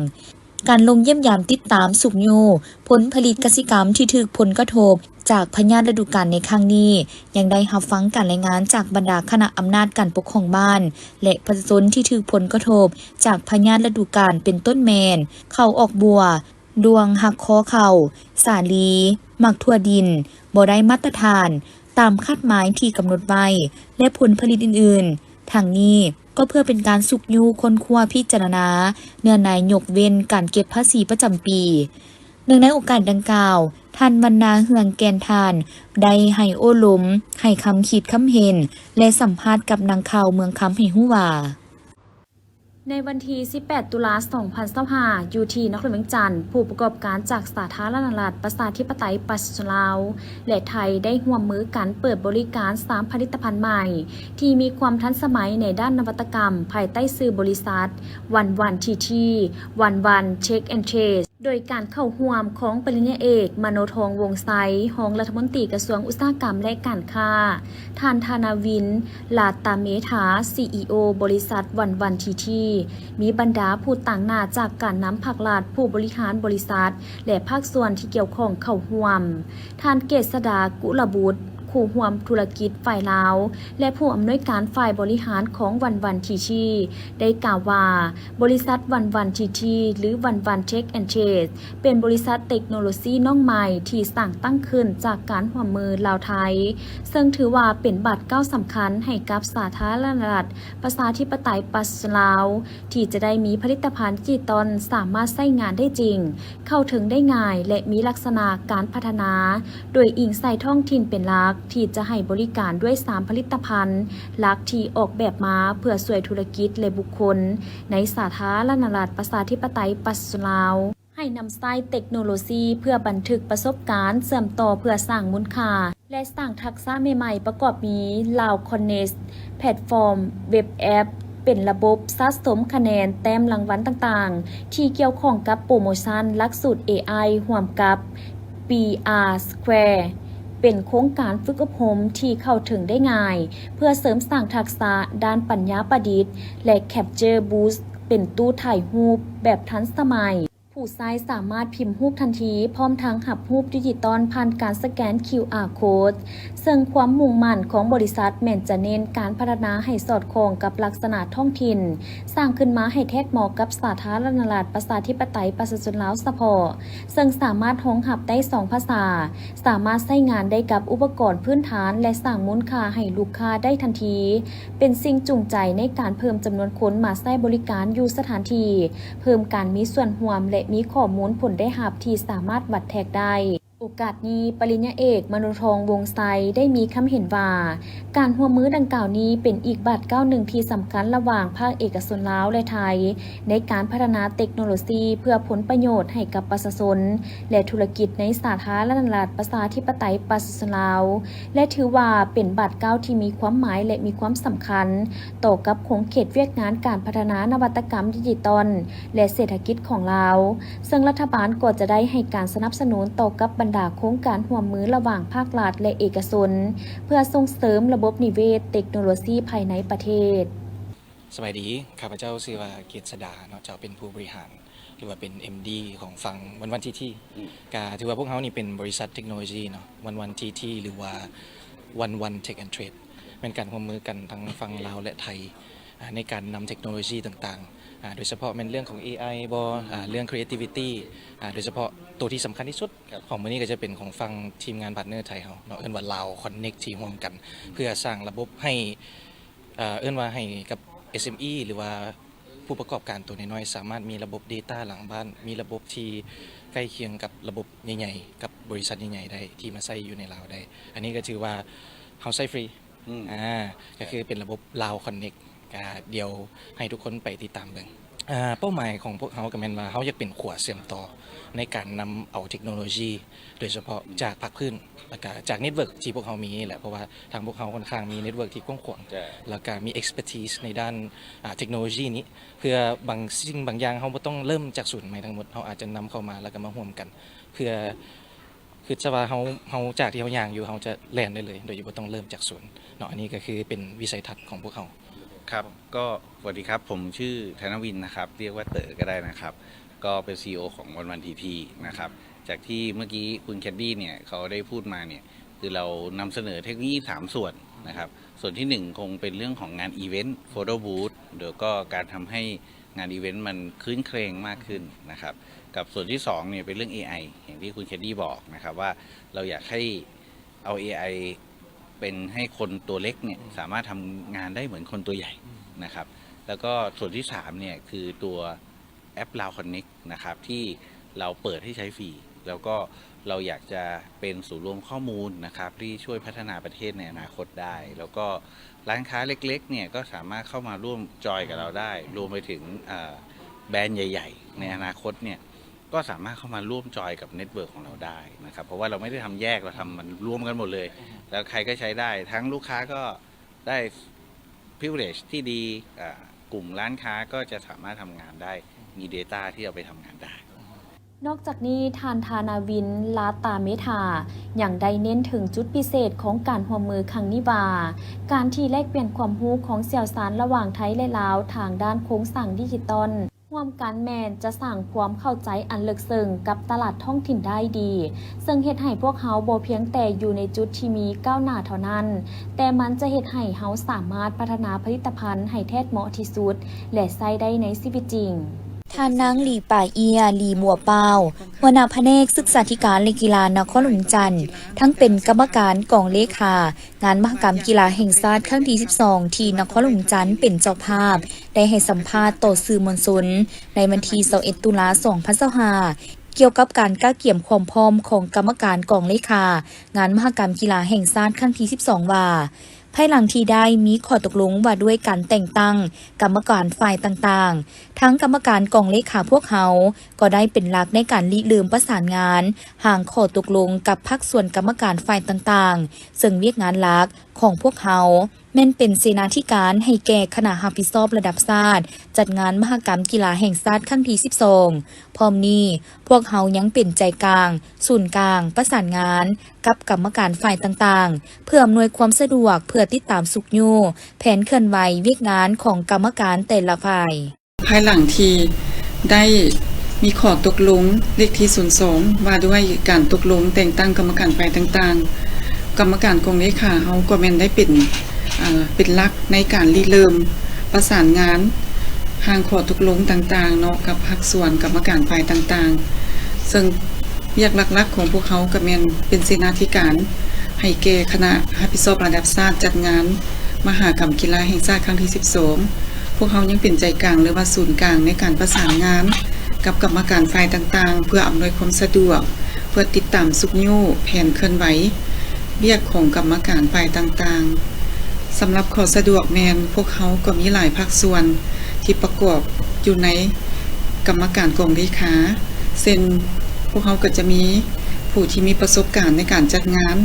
ການລົງຢ້ຽມຢາມຕິດຕາມຊຸກຍູ້ຜົນຜະລິດກະສິກຳທີ່ຖືກຜົນກະທົບຈາກພະຍາດລະດູການໃນຄັ້ງນີ້ ຍັງໄດ້ຮັບຟັງການລາຍງານຈາກບັນດາຄະນະອຳນາດການປົກຄອງບ້ານ ແລະ ປະຊາຊົນທີ່ຖືກຜົນກະທົບຈາກພະຍາດລະດູການ ເປັນຕົ້ນແມ່ນ ເຂົ້າອອກບົວ, ດ້ວງຫັກຄໍເຂົ້າ, ສາລີ, ໝາກຖົ່ວດິນບໍ່ໄດ້ມາດຕະຖານຕາມຄາດໝາຍທີ່ກຳນົດໄວ້ ແລະ ຜົນຜະລິດອື່ນໆ. ທັງນີ້ກໍເພື່ອເປັນການຊຸກຍູ້ຄົ້ນຄວ້າພິຈາລະນາເນື້ອໃນຍົກເວັ້ນການເກັບພາສີປະຈຳປີ. ເນື່ອງໃນໂອກາດດັ່ງກ່າວ, ທ່ານ ວັນນາ ເຮືອງແກ່ນທານ ໄດ້ໃຫ້ໂອ້ລົມ, ໃຫ້ຄຳຄິດຄຳເຫັນ ແລະ ສຳພາດກັບນັກຂ່າວເມືອງຄຳໃຫ້ຮູ້ວ່າ, ໃນວັນທີສິບແປດ ຕຸລາ ສອງພັນຊາວຫ້າ ຢູ່ທີ່ນະຄອນຫຼວງວຽງຈັນ, ຜູ້ປະກອບການຈາກສາທາລະນະລັດ ປະຊາທິປະໄຕ ປະຊາຊົນລາວ ແລະ ໄທ ໄດ້ຮ່ວມມືກັນເປີດບໍລິການສາມຜະລິດຕະພັນໃໝ່ ທີ່ມີຄວາມທັນສະໄໝໃນດ້ານນະວັດຕະກຳ ພາຍໃຕ້ຊື່ບໍລິສັດ ວັນວັນ ທີທີ ວັນວັນ ເທັກ ແອນ ເທຣດ ໂດຍການເຂົ້າຮ່ວມຂອງປະລິນຍາເອກ ມະໂນທອງ ວົງໄຊ ຮອງລັດຖະມົນຕີກະຊວງອຸດສາຫະກຳ ແລະ ການຄ້າ, ທ່ານ ທານາວິນ ລາຕາເມທາ ຊີອີໂອ ບໍລິສັດ ວັນວັນ ທີທີ ມີບັນດາຜູ້ຕາງໜ້າຈາກການນຳພັກລັດ, ຜູ້ບໍລິຫານບໍລິສັດ ແລະ ພາກສ່ວນທີ່ກ່ຽວຂ້ອງເຂົ້າຮ່ວມ, ທ່ານ ເກດສະດາ ກຸລະບຸດ ຄູ່ຮ່ວມທຸລະກິດຝ່າຍລາວ ແລະ ຜູ້ອຳນວຍການຝ່າຍບໍລິຫານຂອງວັນວັນ ທີທີ ໄດ້ກ່າວວ່າ, ບໍລິສັດ ວັນວັນ ທີທີ ຫຼື ວັນວັນ ເທັກ ແອນ ເທຣດ ເປັນບໍລິສັດເຕັກໂນໂລຊີນ້ອງໃໝ່ທີ່ສ້າງຕັ້ງຂຶ້ນຈາກການຮ່ວມມືລາວ-ໄທ, ເຊິ່ງຖືວ່າເປັນບາດກ້າວສຳຄັນໃຫ້ກັບສາທາລະນະລັດ ປະຊາທິປະໄຕ ປະຊາຊົນລາວ ທີ່ຈະໄດ້ມີຜະລິດຕະພັນດິຈິຕອນສາມາດໃຊ້ງານໄດ້ຈິງ, ເຂົ້າເຖິງໄດ້ງ່າຍ ແລະ ມີລັກສະນະການພັດທະນາ ໂດຍອີງໃສ່ທ້ອງຖິ່ນເປັນຫຼັກ ທີ່ຈະໃຫ້ບໍລິການດ້ວຍສາມຜະລິດຕະພັນຫຼັກທີ່ອອກແບບມາເພື່ອຊ່ວຍທຸລະກິດ ແລະ ບຸກຄົນໃນສາທາລະນະລັດ ປະຊາທິປະໄຕ ປະຊາຊົນລາວ ໃຫ້ນຳໃຊ້ເຕັກໂນໂລຊີເພື່ອບັນທຶກປະສົບການເຊື່ອມຕໍ່ເພື່ອສ້າງມູນຄ່າ ແລະ ສ້າງທັກສະໃໝ່ໆ ປະກອບມີ ລາວຄອນເນັກ ແພລດຟອມເວັບແອັບ ເປັນລະບົບສະສົມຄະແນນແຕ້ມລາງວັນຕ່າງໆ ທີ່ກ່ຽວຂ້ອງກັບໂປຣໂມຊັນຫຼັກສູດເອໄອ ຮ່ວມກັບ ປີອາ ສະແຄວ ເປັນໂຄງການຝຶກອົບຮົມທີ່ເຂົ້າເຖິງໄດ້ງ່າຍ ເພື່ອເສີມສ້າງທັກສະດ້ານປັນຍາປະດິດ ແລະ ແຄັບເຈີບູສ ເປັນຕູ້ຖ່າຍຮູບແບບທັນສະໄໝ. ຜູ້ໃຊ້ສາມາດພິມຮູບທັນທີ ພ້ອມທັງຮັບຮູບດິຈິຕອນຜ່ານການສະແກນຄິວອາໂຄດ, ເຊິ່ງຄວາມມຸ່ງໝັ້ນຂອງບໍລິສັດແມ່ນຈະເນັ້ນການພັດທະນາໃຫ້ສອດຄ່ອງກັບລັກສະນະທ້ອງຖິ່ນ, ສ້າງຂຶ້ນມາໃຫ້ແທດເໝາະກັບສາທາລະນະລັດ ປະຊາທິປະໄຕ ປະຊາຊົນລາວສະເພາະ, ເຊິ່ງສາມາດຮອງຮັບໄດ້ສອງພາສາ, ສາມາດໃຊ້ງານໄດ້ກັບອຸປະກອນພື້ນຖານ ແລະ ສ້າງມູນຄ່າໃຫ້ລູກຄ້າໄດ້ທັນທີ, ເປັນສິ່ງຈູງໃຈໃນການເພີ່ມຈຳນວນຄົນມາໃຊ້ບໍລິການຢູ່ສະຖານທີ່, ເພີ່ມການມີສ່ວນຮ່ວມ ແລະ ມີຂໍ້ມູນຜົນໄດ້ຮັບທີ່ສາມາດວັດແທກໄດ້. ໂອກາດນີ້, ປະລິນຍາເອກ ມະໂນທອງ ວົງໄຊ ໄດ້ມີຄຳເຫັນວ່າ ການຮ່ວມມືດັ່ງກ່າວນີ້ເປັນອີກບາດກ້າວໜຶ່ງທີ່ສຳຄັນລະຫວ່າງພາກເອກະຊົນລາວ ແລະ ໄທ ໃນການພັດທະນາເຕັກໂນໂລຊີເພື່ອຜົນປະໂຫຍດໃຫ້ກັບປະຊາຊົນ ແລະ ທຸລະກິດໃນສາທາລະນະລັດ ປະຊາທິປະໄຕ ປະຊາຊົນລາວ ແລະ ຖືວ່າເປັນບາດກ້າວທີ່ມີຄວາມໝາຍ ແລະ ມີຄວາມສຳຄັນຕໍ່ກັບຂົງເຂດວຽກງານການພັດທະນານະວັດຕະກຳດິຈິຕອນ ແລະ ເສດຖະກິດຂອງລາວ, ເຊິ່ງລັດຖະບານກໍຈະໄດ້ໃຫ້ການສະໜັບສະໜູນຕໍ່ກັບບັນດາໂຄງການຮ່ວມມືລະຫວ່າງພາກລັດ ແລະ ເອກະຊົນ ເພື່ອສົ່ງເສີມລະບົບນິເວດເຕັກໂນໂລຊີພາຍໃນປະເທດ. ສະບາຍດີ, ຂ້າພະເຈົ້າຊື່ວ່າ ເກດສະດາ ເນາະ, ເຈົ້າເປັນຜູ້ບໍລິຫານ ຫຼືວ່າເປັນເອັມດີຂອງຝັ່ງວັນວັນທີທີ. ອືມ ກະຖືວ່າພວກເຮົານີ້ເປັນບໍລິສັດເຕັກໂນໂລຊີເນາະ, ວັນວັນທີທີ ຫຼືວ່າ ວັນວັນ Tech and Trade ແມ່ນການຮ່ວມມືກັນທັງຝັ່ງລາວ ແລະ ໄທ ອ່າ ໃນການນຳເຕັກໂນໂລຊີຕ່າງໆ ອ່າ ໂດຍສະເພາະແມ່ນເລື່ອງຂອງ ເອໄອ ບໍ ອ່າ ເລື່ອງ creativity ອ່າ ໂດຍສະເພາະໂຕທີ່ສຳຄັນທີ່ສຸດ ຂອງມື້ນີ້ກໍຈະເປັນຂອງຝັ່ງທີມງານພາດເນີໄທເຮົາເນາະ, ເອີ້ນວ່າ Lao Connect ທີ່ຮ່ວມກັນ ເພື່ອສ້າງລະບົບໃຫ້ ເອີ ເອີ້ນວ່າໃຫ້ກັບ ເອສເອັມອີ ຫຼືວ່າຜູ້ປະກອບການໂຕນ້ອຍໆ ສາມາດມີລະບົບ data ຫຼັງບ້ານ, ມີລະບົບທີ່ໃກ້ຄຽງກັບລະບົບໃຫຍ່ໆ ກັບບໍລິສັດໃຫຍ່ໆໄດ້ ທີ່ມາໃຊ້ຢູ່ໃນລາວໄດ້. ອັນນີ້ກໍຖືວ່າເຮົາໃຊ້ຟຣີ. ອືມ ອ່າ ກໍຄືເປັນລະບົບ Lao Connect ກໍດຽວໃຫ້ທຸກຄົນໄປຕິດຕາມເບິ່ງ. ອ່າ ເປົ້າໝາຍຂອງພວກເຮົາກໍແມ່ນວ່າເຮົາຢາກເປັນຂົວເຊື່ອມຕໍ່ໃນການນຳເອົາເຕັກໂນໂລຊີ ໂດຍສະເພາະຈາກພາກພື້ນ ແລ້ວກະຈາກ network ທີ່ພວກເຮົາມີນີ້ແຫຼະ, ເພາະວ່າທາງພວກເຮົາຂ້ອນຂ້າງມີ network ທີ່ກວ້າງຂວາງ ແລ້ວກະມີ expertise ໃນດ້ານ ອ່າ ເຕັກໂນໂລຊີນີ້, ເພື່ອບາງສິ່ງບາງຢ່າງເຮົາບໍ່ຕ້ອງເລີ່ມຈາກສູນໃໝ່ທັງໝົດ, ເຮົາອາດຈະນຳເຂົ້າມາ ແລ້ວກະມາຮ່ວມກັນ ເພື່ອ ຄິດຊະວ່າເຮົາ ເຮົາຈາກທີ່ເຮົາຍ່າງຢູ່ ເຮົາຈະແລ່ນໄດ້ເລີຍ ໂດຍທີ່ບໍ່ຕ້ອງເລີ່ມຈາກສູນເນາະ. ອັນນີ້ກໍຄືເປັນວິໄສທັດຂອງພວກເຮົາ. ครับ ก็สวัสดีครับ ผมชื่อธนวินนะครับ เรียกว่าเต๋อก็ได้นะครับ ก็เป็น ซีอีโอ ของวันวันทีทีนะครับ จากที่เมื่อกี้คุณแคนดี้เนี่ยเขาได้พูดมาเนี่ย คือเรานำเสนอเทคโนโลยีสามส่วนนะครับ ส่วนที่หนึ่งคงเป็นเรื่องของงานอีเวนต์ โฟโต้บูธ แล้วก็การทำให้ งานอีเวนต์มันครื้นเครงมากขึ้นนะครับ กับส่วนที่สองเนี่ยเป็นเรื่องเอไอ อย่างที่คุณแคนดี้บอกนะครับ ว่าเราอยากให้เอาเอไอเป็นให้คนตัวเล็กเนี่ยสามารถทำงานได้เหมือนคนตัวใหญ่นะครับ แล้วก็ส่วนที่สามเนี่ยคือตัวแอป Lao Connect นะครับ ที่เราเปิดให้ใช้ฟรี แล้วก็เราอยากจะเป็นศูนย์รวมข้อมูลนะครับ ที่ช่วยพัฒนาประเทศในอนาคตได้ แล้วก็ ร้านค้าเล็กๆเนี่ยก็สามารถเข้ามาร่วมจอยกับเราได้ รวมไปถึง เอ่อ แบรนด์ใหญ่ๆในอนาคตเนี่ยก็สามารถเข้ามาร่วมจอยกับเน็ตเวิร์กของเราได้นะครับ เพราะว่าเราไม่ได้ทำแยก เราทำมันรวมกันหมดเลย แล้วใครก็ใช้ได้ ทั้งลูกค้าก็ได้ privilege ที่ดี อ่า กลุ่มร้านค้าก็จะสามารถทำงานได้ มี data ที่เอาไปทำงานได้. ນອກຈາກນີ້, ທ່ານ ທານາວິນ ລາຕາເມທາ ຍັງໄດ້ເນັ້ນເຖິງຈຸດພິເສດຂອງການຮ່ວມມືຄັ້ງນີ້ວ່າ ການທີ່ແລກປ່ຽນຄວາມຮູ້ຂອງຊ່ຽວຊານລະຫວ່າງໄທ ແລະ ລາວ ທາງດ້ານໂຄງສ້າງດິຈິຕອນ ຮ່ວມກັນແມ່ນຈະສ້າງຄວາມເຂົ້າໃຈອັນເລິກເຊິ່ງກັບຕະຫຼາດທ້ອງຖິ່ນໄດ້ດີ, ເຊິ່ງເຮັດໃຫ້ພວກເຮົາບໍ່ພຽງແຕ່ຢູ່ໃນຈຸດທີ່ມີກ້າວໜ້າເທົ່ານັ້ນ, ແຕ່ມັນຈະເຮັດໃຫ້ເຮົາສາມາດພັດທະນາຜະລິດຕະພັນໃຫ້ແທດເໝາະທີ່ສຸດ ແລະ ໃຊ້ໄດ້ໃນຊີວິດຈິງ. ທ່ານນາງ ຫຼີປາເອຍ ຫຼີບົວປາວ ຫົວໜ້າພະແນກສຶກສາທິການ ແລະ ກິລານະຄອນຫຼວງວຽງຈັນ ທັງເປັນກຳມະການກອງເລຂາງານມະຫະກຳກິລາແຫ່ງຊາດຄັ້ງທີສິບສອງ ທີ່ນະຄອນຫຼວງວຽງຈັນເປັນເຈົ້າພາບ ໄດ້ໃຫ້ສຳພາດຕໍ່ສື່ມວນຊົນໃນວັນທີຊາວເອັດ ຕຸລາ ສອງພັນຊາວຫ້າ ກ່ຽວກັບການກະກຽມຄວາມພ້ອມຂອງກຳມະການກອງເລຂາງານມະຫະກຳກິລາແຫ່ງຊາດຄັ້ງທີສິບສອງ ວ່າ ພາຍຫຼັງທີ່ໄດ້ມີຂໍ້ຕົກລົງວ່າດ້ວຍການແຕ່ງຕັ້ງກຳມະການຝ່າຍຕ່າງໆ, ທາງກຳມະການກອງເລຂາພວກເຮົາກໍໄດ້ເປັນຫຼັກໃນການລິເລີ່ມປະສານງານຮ່າງຂໍ້ຕົກລົງກັບພາກສ່ວນກຳມະການຝ່າຍຕ່າງໆ, ເຊິ່ງວຽກງານຫຼັກຂອງພວກເຮົາແມ່ນເປັນເສນາທິການໃຫ້ແກ່ຄະນະຮັບຜິດຊອບລະດັບຊາດຈັດງານມະຫະກຳກິລາແຫ່ງຊາດຄັ້ງທີສິບສອງ. ພ້ອມນີ້, ພວກເຮົາຍັງເປັນໃຈກາງ, ສູນກາງ, ປະສານງານ ກັບກຳມະການຝ່າຍຕ່າງໆ ເພື່ອອຳນວຍຄວາມສະດວກ ເພື່ອຕິດຕາມຊຸກຍູ້ແຜນເຄື່ອນໄຫວວຽກງານຂອງກຳມະການແຕ່ລະຝ່າຍ. ພາຍຫຼັງທີ່ໄດ້ມີຂໍ້ຕົກລົງເລກທີສູນສອງ ວ່າດ້ວຍການຕົກລົງແຕ່ງຕັ້ງກຳມະການຝ່າຍຕ່າງໆ, ກຳມະການກອງເລຂາເຮົາກໍແມ່ນໄດ້ເປັນ ເປັນຫຼັກໃນການລິເລີ່ມປະສານງານຮ່າງຂໍ້ຕົກລົງຕ່າງໆເນາະ ກັບພາກສ່ວນກຳມະການຝ່າຍຕ່າງໆ. ເຊິ່ງວຽກຫຼັກໆຂອງພວກເຮົາກໍແມ່ນເປັນເສນາທິການໃຫ້ແກ່ຄະນະຮັບຜິດຊອບລະດັບຊາດຈັດງານມະຫະກຳກິລາແຫ່ງຊາດຄັ້ງທີສິບສອງ. ພວກເຮົາຍັງເປັນໃຈກາງ ຫຼືວ່າສູນກາງໃນການປະສານງານກັບກຳມະການຝ່າຍຕ່າງໆ ເພື່ອອຳນວຍຄວາມສະດວກ ເພື່ອຕິດຕາມຊຸກຍູ້ແຜນເຄື່ອນໄຫວວຽກຂອງກຳມະການຝ່າຍຕ່າງໆ. ສຳລັບຂໍ້ສະດວກແມ່ນ ພວກເຮົາກໍມີຫຼາຍພາກສ່ວນທີ່ປະກອບຢູ່ໃນກຳມະການກອງເລຂາ ເຊັ່ນ ພວກເຮົາກໍຈະມີຜູ້ທີ່ມີປະສົບການໃນການຈັດງານ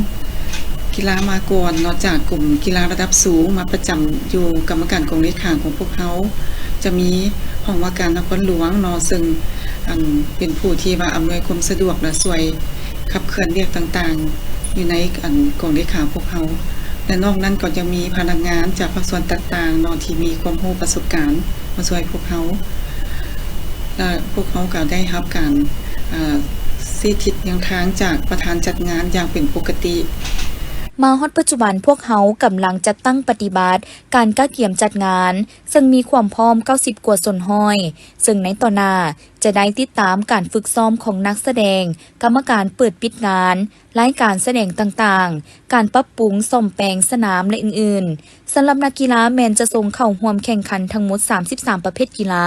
ກິລາມາກ່ອນເນາະ ຈາກກົມກິລາລະດັບສູງມາປະຈຳຢູ່ກຳມະການກອງເລຂາຂອງພວກເຮົາ. ຈະມີຫ້ອງວ່າການນະຄອນຫຼວງເນາະ ເຊິ່ງ ອັນ ເປັນຜູ້ທີ່ວ່າອຳນວຍຄວາມສະດວກ ແລະ ຊ່ວຍຂັບເຄື່ອນວຽກຕ່າງໆ ຢູ່ໃນ ອັນ ກອງເລຂາພວກເຮົາ ແລະ ນອກນັ້ນກໍຈະມີພະນັກງານຈາກພາກສ່ວນຕ່າງໆເນາະ ທີ່ມີຄວາມຮູ້ປະສົບການມາຊ່ວຍພວກເຮົາ. ແລະ ພວກເຮົາກໍໄດ້ຮັບການ ອາ ຊີ້ທິດແນວທາງຈາກປະທານຈັດງານຢ່າງເປັນປົກກະຕິ. ມາຮອດປັດຈຸບັນ ພວກເຮົາກຳລັງຈັດຕັ້ງປະຕິບັດການກະກຽມຈັດງານ ເຊິ່ງມີຄວາມພ້ອມເກົ້າສິບກວ່າສ່ວນຮ້ອຍ ເຊິ່ງໃນຕໍ່ໜ້າຈະໄດ້ຕິດຕາມການຝຶກຊ້ອມຂອງນັກສະແດງ, ກຳມະການເປີດປິດງານ, ລາຍການສະແດງຕ່າງໆ, ການປັບປຸງສ້ອມແປງສະໜາມ ແລະ ອື່ນໆ. ສຳລັບນັກກິລາແມ່ນຈະສົ່ງເຂົ້າຮ່ວມແຂ່ງຂັນທັງໝົດສາມສິບສາມປະເພດກິລາ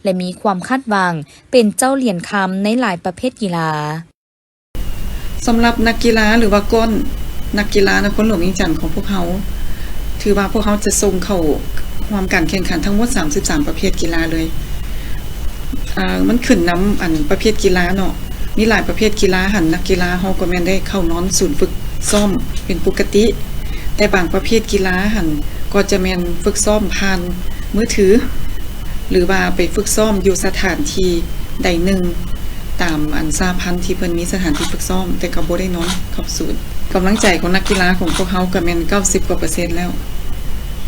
ແລະ ມີຄວາມຄາດຫວັງເປັນເຈົ້າຫຼຽນຄຳໃນຫຼາຍປະເພດກິລາ. ສຳລັບນັກກິລາ ຫຼືວ່າກ້ອນນັກກິລານະຄອນຫຼວງວຽງຈັນຂອງພວກເຮົາ ຖືວ່າພວກເຮົາຈະສົ່ງເຂົ້າຮ່ວມການແຂ່ງຂັນທັງໝົດສາມສິບສາມປະເພດກິລາເລີຍ. ອາ ມັນຂຶ້ນນຳ ອັນ ປະເພດກິລາເນາະ ມີຫຼາຍປະເພດກິລາຫັ້ນ ນັກກິລາເຮົາກໍແມ່ນໄດ້ເຂົ້ານອນສູນຝຶກຊ້ອມເປັນປົກກະຕິ ແຕ່ບາງປະເພດກິລາຫັ້ນກໍຈະແມ່ນຝຶກຊ້ອມຜ່ານມືຖື ຫຼືວ່າໄປຝຶກຊ້ອມຢູ່ສະຖານທີ່ໃດໜຶ່ງ ຕາມ ອັນ ສະຫະພັນທີ່ເພິ່ນມີສະຖານທີ່ຝຶກຊ້ອມ ແຕ່ກໍບໍ່ໄດ້ນອນເຂົ້າສູນ. ກຳລັງໃຈຂອງນັກກິລາຂອງພວກເຮົາກໍແມ່ນເກົ້າສິບກວ່າເປີເຊັນແລ້ວ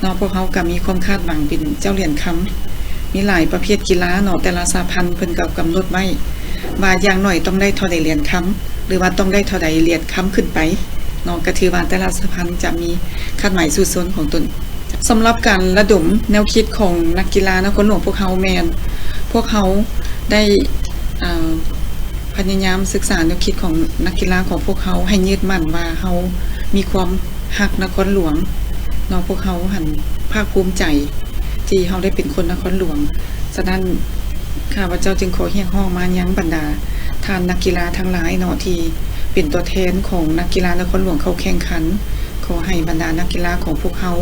ເນາະ. ພວກເຮົາກໍມີຄວາມຄາດຫວັງເປັນເຈົ້າຫຼຽນຄຳ ມີຫຼາຍປະເພດກິລາເນາະ ແຕ່ລະສະຫະພັນເພິ່ນກໍກຳນົດໄວ້ວ່າຢ່າງໜ້ອຍຕ້ອງໄດ້ເທົ່າໃດຫຼຽນຄຳ ຫຼືວ່າຕ້ອງໄດ້ເທົ່າໃດຫຼຽນຄຳຂຶ້ນໄປເນາະ ກໍຖືວ່າແຕ່ລະສະຫະພັນຈະມີຄາດໝາຍສູ້ຊົນຂອງຕົນ. ສຳລັບການລະດົມແນວຄິດຂອງນັກກິລານະຄອນຫຼວງພວກເຮົາແມ່ນ ພວກເຮົາໄດ້ ເອີ ພະຍາຍາມສຶກສາແນວຄິດຂອງນັກກິລາຂອງພວກເຮົາ ໃຫ້ຍຶດໝັ້ນວ່າເຮົາມີຄວາມຮັກນະຄອນຫຼວງເນາະ. ພວກເຮົາຫັ້ນພາກພູມໃຈທີ່ເຮົາໄດ້ເປັນຄົນນະຄອນຫຼວງ. ສະນັ້ນ ຂ້າພະເຈົ້າຈຶ່ງຂໍຮຽກຮ້ອງມາຍັງບັນດາທ່ານນັກກິລາທັງຫຼາຍເນາະ ທີ່ເປັນຕົວແທນຂອງນັກກິລານະຄອນຫຼວງເຂົ້າແຂ່ງຂັນ. ຂໍໃຫ້ບັນດານັກກິລາຂອງພວກເຮົາ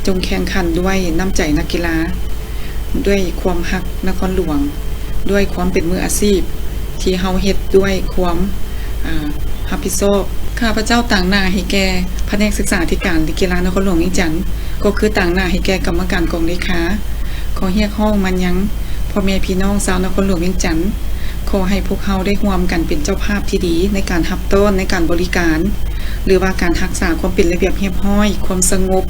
ຈົ່ງແຂ່ງຂັນດ້ວຍນ້ຳໃຈນັກກິລາ, ດ້ວຍຄວາມຮັກນະຄອນຫຼວງ, ດ້ວຍຄວາມເປັນມືອາຊີບ ທີ່ເຮົາເຮັດດ້ວຍຄວາມ ອາ ຮັບຜິດຊອບ. ຂ້າພະເຈົ້າຕາງໜ້າໃຫ້ແກ່ພະແນກສຶກສາທິການ ແລະ ກິລານະຄອນຫຼວງວຽງຈັນ ກໍຄືຕາງໜ້າໃຫ້ແກ່ກຳມະການກອງເລຂາ ຂໍຮຽກຮ້ອງມາຍັງພໍ່ແມ່ພີ່ນ້ອງຊາວນະຄອນຫຼວງວຽງຈັນ ຂໍໃຫ້ພວກເຮົາໄດ້ຮ່ວມກັນເປັນເຈົ້າພາບທີ່ດີໃນການຮັບຕ້ອນ, ໃນການບໍລິການ ຫຼືວ່າການຮັກສາຄວາມເປັນລະບຽບຮຽບຮ້ອຍ, ຄວາມສະຫງົບ,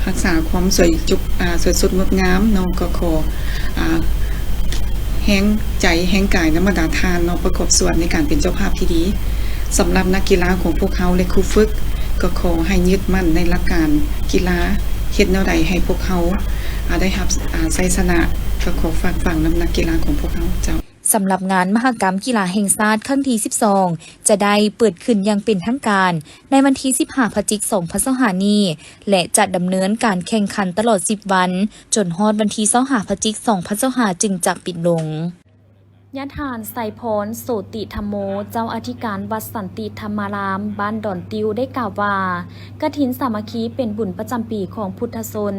ຮັກສາຄວາມສວຍຈົບ ອາ ສວຍສົດງົດງາມເນາະ. ກໍຂໍ ອາ ແຮງໃຈແຮງກາຍນຳບັນດາທ່ານເນາະ ປະກອບສ່ວນໃນການເປັນເຈົ້າພາບທີ່ດີ. ສຳລັບນັກກິລາຂອງພວກເຮົາ ແລະ ຄູຝຶກ ກໍຂໍໃຫ້ຍຶດໝັ້ນໃນຫຼັກການກິລາ, ເຮັດແນວໃດໃຫ້ພວກເຮົາ ອາ ໄດ້ຮັບ ອາ ໄຊຊະນະ. ກໍຂໍຝາກຝັງນຳນັກກິລາຂອງພວກເຮົາເຈົ້າ. ສຳລັບງານມະຫະກຳກິລາແຫ່ງຊາດຄັ້ງທີສິບສອງ ຈະໄດ້ເປີດຂຶ້ນຢ່າງເປັນທາງການໃນວັນທີສິບຫ້າ ພະຈິກ ສອງພັນຊາວຫ້ານີ້ ແລະ ຈະດຳເນີນການແຂ່ງຂັນຕະຫຼອດສິບວັນ ຈົນຮອດວັນທີຊາວຫ້າ ພະຈິກ ສອງພັນຊາວຫ້າ ຈຶ່ງຈະປິດລົງ. ຍາທ່ານ ໄຊພອນ ໂສຕິທຳໂມ ເຈົ້າອະທິການວັດສັນຕິທຳມາລາມ ບ້ານດອນຕິວ ໄດ້ກ່າວວ່າ ກະຖິນສາມັກຄີເປັນບຸນປະຈຳປີຂອງພຸດທະຊົນ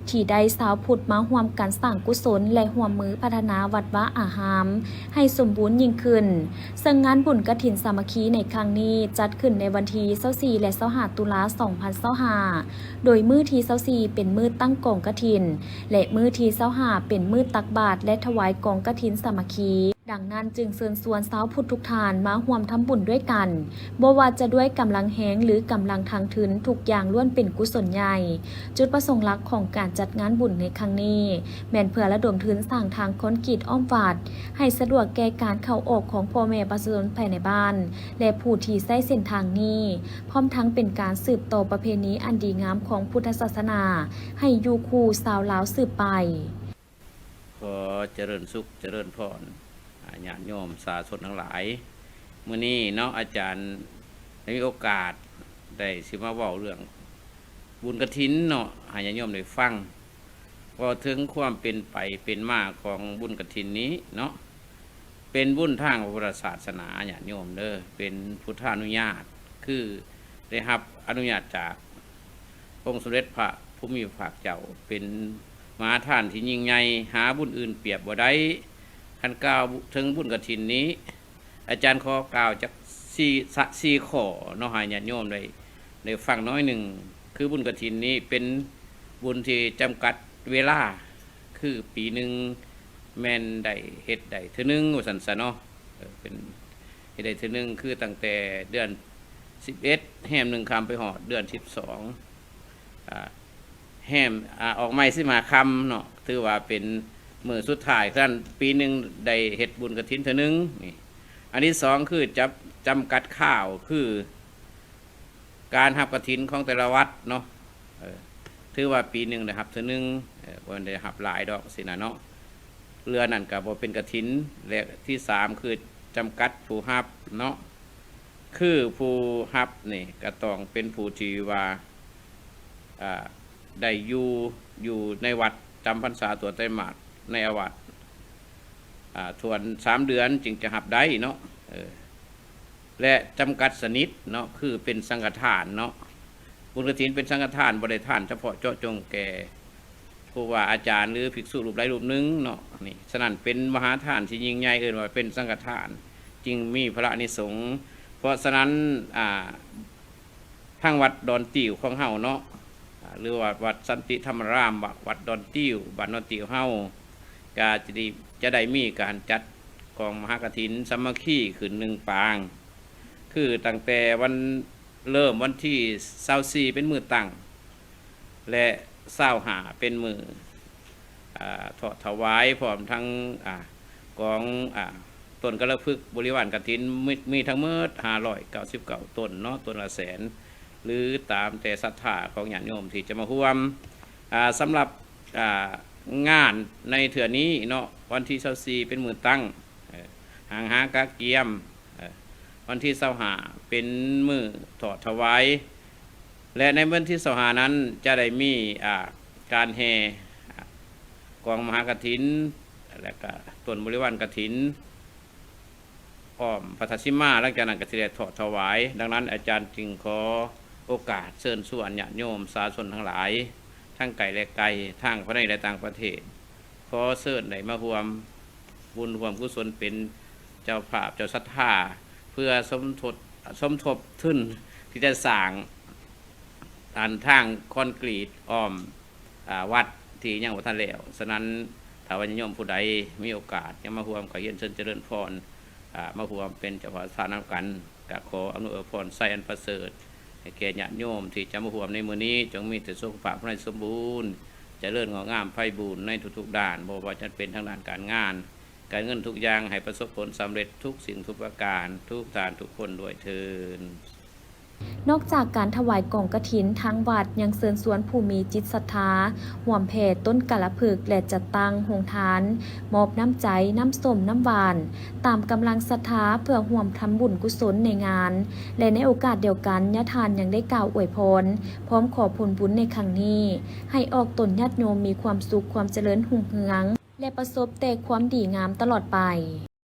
ທີ່ໄດ້ຊາວພຸດມາຮ່ວມກັນສ້າງກຸສົນ ແລະ ຮ່ວມມືພັດທະນາວັດວາອາຮາມໃຫ້ສົມບູນຍິ່ງຂຶ້ນ. ເຊິ່ງງານບຸນກະຖິນສາມັກຄີໃນຄັ້ງນີ້ ຈັດຂຶ້ນໃນວັນທີຊາວສີ່ ແລະ ຊາວຫ້າ ຕຸລາ ສອງພັນຊາວຫ້າ ໂດຍມື້ທີຊາວສີ່ເປັນມື້ຕັ້ງກອງກະຖິນ ແລະ ມື້ທີຊາວຫ້າເປັນມື້ຕັກບາດ ແລະ ຖວາຍກອງກະຖິນສາມັກຄີ. ດັ່ງນັ້ນຈຶ່ງເຊີນຊວນຊາວພຸດທຸກທ່ານມາຮ່ວມທຳບຸນດ້ວຍກັນ, ບໍ່ວ່າຈະດ້ວຍກຳລັງແຮງ ຫຼື ກຳລັງທາງທຶນ, ທຸກຢ່າງລ້ວນເປັນກຸສົນໃຫຍ່. ຈຸດປະສົງຫຼັກຂອງການຈັດງານບຸນໃນຄັ້ງນີ້ ແມ່ນເພື່ອລະດົມທຶນສ້າງທາງຄອນກຣີດອ້ອມວັດ ໃຫ້ສະດວກແກ່ການເຂົ້າອອກຂອງພໍ່ແມ່ປະຊາຊົນພາຍໃນບ້ານ ແລະ ຜູ້ທີ່ໃຊ້ເສັ້ນທາງນີ້, ພ້ອມທັງເປັນການສືບຕໍ່ປະເພນີອັນດີງາມຂອງພຸດທະສາສະໜາ ໃຫ້ຢູ່ຄູ່ຊາວລາວສືບໄປ. ຂໍຈະເລີນສຸກຈະເລີນພອນ ອາ ຍາດໂຍມສາຊົນທັງຫຼາຍ, ມື້ນີ້ເນາະ ອາຈານໄດ້ມີໂອກາດໄດ້ຊິມາເວົ້າເລື່ອງບຸນກະຖິນເນາະ ໃຫ້ຍາດໂຍມໄດ້ຟັງ ເວົ້າເຖິງຄວາມເປັນໄປເປັນມາຂອງບຸນກະຖິນນີ້ເນາະ. ເປັນບຸນທາງພະພຸດທະສາສະໜາ ຍາດໂຍມເດີ ເປັນພຸດທານຸຍາດ ຄືໄດ້ຮັບອະນຸຍາດຈາກອົງສົມເດັດພະພູມີພາກເຈົ້າ ເປັນມະຫາທານທີ່ຍິ່ງໃຫຍ່ ຫາບຸນອື່ນປຽບບໍ່ໄດ້. ຄັນກ່າວເຖິງບຸນກະຖິນນີ້ ອາຈານຂໍກ່າວຈັກສີ່ ສະ ສີ່ຂໍ້ເນາະ ໃຫ້ຍາດໂຍມໄດ້ ໄດ້ຟັງໜ້ອຍໜຶ່ງ. ຄືບຸນກະຖິນນີ້ເປັນບຸນທີ່ຈຳກັດເວລາ ຄືປີໜຶ່ງແມ່ນໄດ້ເຮັດໄດ້ເທື່ອໜຶ່ງວ່າຊັ້ນຊະເນາະ ເອີ ເປັນເຮັດໄດ້ເທື່ອໜຶ່ງ ຄືຕັ້ງແຕ່ເດືອນສິບເອັດ ແຮມໜຶ່ງຄ່ຳໄປຮອດເດືອນສິບສອງ ອາ ແຮມ ອາ ອອກໃໝ່ສິບຫ້າຄ່ຳເນາະ ຖືວ່າເປັນມື້ສຸດທ້າຍ ຊັ້ນປີໜຶ່ງໄດ້ເຮັດບຸນກະຖິນເທື່ອໜຶ່ງນີ້. ອັນທີສອງຄືຈຳ ຈຳກັດຄາວ ຄື ການຮັບກະຖິນຂອງແຕ່ລະວັດເນາະ ເອີ ຖືວ່າປີໜຶ່ງໄດ້ຮັບເທື່ອໜຶ່ງ ເອີ ບໍ່ແມ່ນໄດ້ຮັບຫຼາຍດອກຊີ້ນະເນາະ ເຫຼືອນັ້ນກໍບໍ່ເປັນກະຖິນ. ແລະ ທີສາມຄືຈຳກັດຜູ້ຮັບເນາະ ຄືຜູ້ຮັບນີ້ກໍຕ້ອງເປັນຜູ້ທີ່ວ່າ ອາ ໄດ້ຢູ່ ຢູ່ໃນວັດຈຳພັນສາຖ້ວນໄຕມາດໃນອາວາດ ອາ ຖ້ວນສາມເດືອນຈຶ່ງຈະຮັບໄດ້ເນາະ ເອີ ແລະ ຈຳກັດສະໜິດເນາະ ຄືເປັນສັງຄະທານເນາະ ບຸນກະຖິນເປັນສັງຄະທານ ບໍ່ໄດ້ທານສະເພາະເຈາະຈົງແກ່ຄູບາອາຈານ ຫຼື ພິກສຸຮູບໃດຮູບໜຶ່ງເນາະ ນີ້ ສະນັ້ນເປັນມະຫາທານທີ່ຍິ່ງໃຫຍ່ ເອີ້ນວ່າເປັນສັງຄະທານ ຈຶ່ງມີພະລາອານິສົງ. ເພາະສະນັ້ນ ອາ ທາງວັດດອນຕິວຂອງເຮົາເນາະ ອາ ຫຼືວ່າວັດສັນຕິທຳມະລາມ ວັດ ວັດດອນຕິວ ບ້ານດອນຕິວເຮົາ ກະຈະໄດ້ ຈະໄດ້ມີການຈັດກອງມະຫາກະຖິນສາມັກຄີຂຶ້ນໜຶ່ງປາງ ຄືຕັ້ງແຕ່ວັນ ເລີ່ມວັນທີຊາວສີ່ເປັນມື້ຕັ້ງ ແລະ ຊາວຫ້າເປັນມື້ ອາ ເທາະຖວາຍ ພ້ອມທັງ ອາ ກອງ ອາ ຕົ້ນກາລະພຶກບໍລິວານກະຖິນ ມີ ມີທັງໝົດຫ້າຮ້ອຍເກົ້າສິບເກົ້າຕົ້ນເນາະ ຕົ້ນລະແສນ ຫຼື ຕາມແຕ່ສັດທາຂອງຍາດໂຍມທີ່ຈະມາຮ່ວມ. ອາ ສຳລັບ ອາ ງານໃນເທື່ອນີ້ເນາະ ວັນທີຊາວສີ່ເປັນມື້ຕັ້ງ ເອີ ຫ້າງຫາກະກຽມ ເອີ ວັນທີຊາວຫ້າເປັນມື້ເທາະຖວາຍ ແລະ ໃນວັນທີຊາວຫ້ານັ້ນຈະໄດ້ມີ ອາ ການແຫ່ ອາ ກອງມະຫາກະຖິນ ແລະ ກະຕົ້ນບໍລິວານກະຖິນ ອ້ອມພະທາດສີມາ ຫຼັງຈາກນັ້ນກໍຊິໄດ້ເທາະຖວາຍ. ດັ່ງນັ້ນ ອາຈານຈຶ່ງຂໍໂອກາດເຊີນຊວນຍາດໂຍມສາຊົນທັງຫຼາຍ ທັງໃກ້ແລະໄກ ທັງພາຍໃນ ແລະ ຕ່າງປະເທດ ຂໍເຊີນໄດ້ມາຮ່ວມບຸນຮ່ວມກຸສົນ ເປັນເຈົ້າພາບເຈົ້າສັດທາ ເພື່ອສົມທົບ ສົມທົບທຶນທີ່ຈະສ້າງ ອັນທາງຄອນກຣີດອ້ອມ ອາ ວັດທີ່ຍັງບໍ່ທັນແລ້ວ. ສະນັ້ນ ຖ້າວ່າຍາດໂຍມຜູ້ໃດມີໂອກາດຢາກມາຮ່ວມ ກໍຮຽນເຊີນຈະເລີນພອນ ອາ ມາຮ່ວມເປັນເຈົ້າພາບສານຳກັນ. ກໍຂໍອຳນວຍອວຍພອນໄຊອັນປະເສີດໃຫ້ແກ່ຍາດໂຍມທີ່ຈະມາຮ່ວມໃນມື້ນີ້ ຈົ່ງມີແຕ່ສຸຂະພາບພະລານສົມບູນ ຈະເລີນງອກງາມໄພບູນໃນທຸກໆດ້ານ ບໍ່ວ່າຈະເປັນທາງດ້ານການງານ ການເງິນທຸກຢ່າງໃຫ້ປະສົບຜົນສຳເລັດທຸກສິ່ງທຸກປະການ ທຸກທ່ານທຸກຄົນດ້ວຍເທີ້ນ. ນອກຈາກການຖວາຍກອງກະຖິນ, ທາງວັດຍັງເຊີນຊວນຜູ້ມີຈິດສັດທາ ຮ່ວມແຜ່ຕົ້ນກາລະພຶກ ແລະ ຈັດຕັ້ງໂຮງທານ ມອບນ້ຳໃຈ, ນ້ຳສົ້ມ, ນ້ຳຫວານ ຕາມກຳລັງສັດທາ ເພື່ອຮ່ວມທຳບຸນກຸສົນໃນງານ ແລະ ໃນໂອກາດດຽວກັນ, ຍາທ່ານຍັງໄດ້ກ່າວອວຍພອນ ພ້ອມຂໍຜົນບຸນໃນຄັ້ງນີ້ ໃຫ້ອອກຕົນຍາດໂຍມມີຄວາມສຸກ, ຄວາມຈະເລີນຮຸ່ງເຮືອງ ແລະ ປະສົບແຕ່ຄວາມດີງາມຕະຫຼອດໄປ.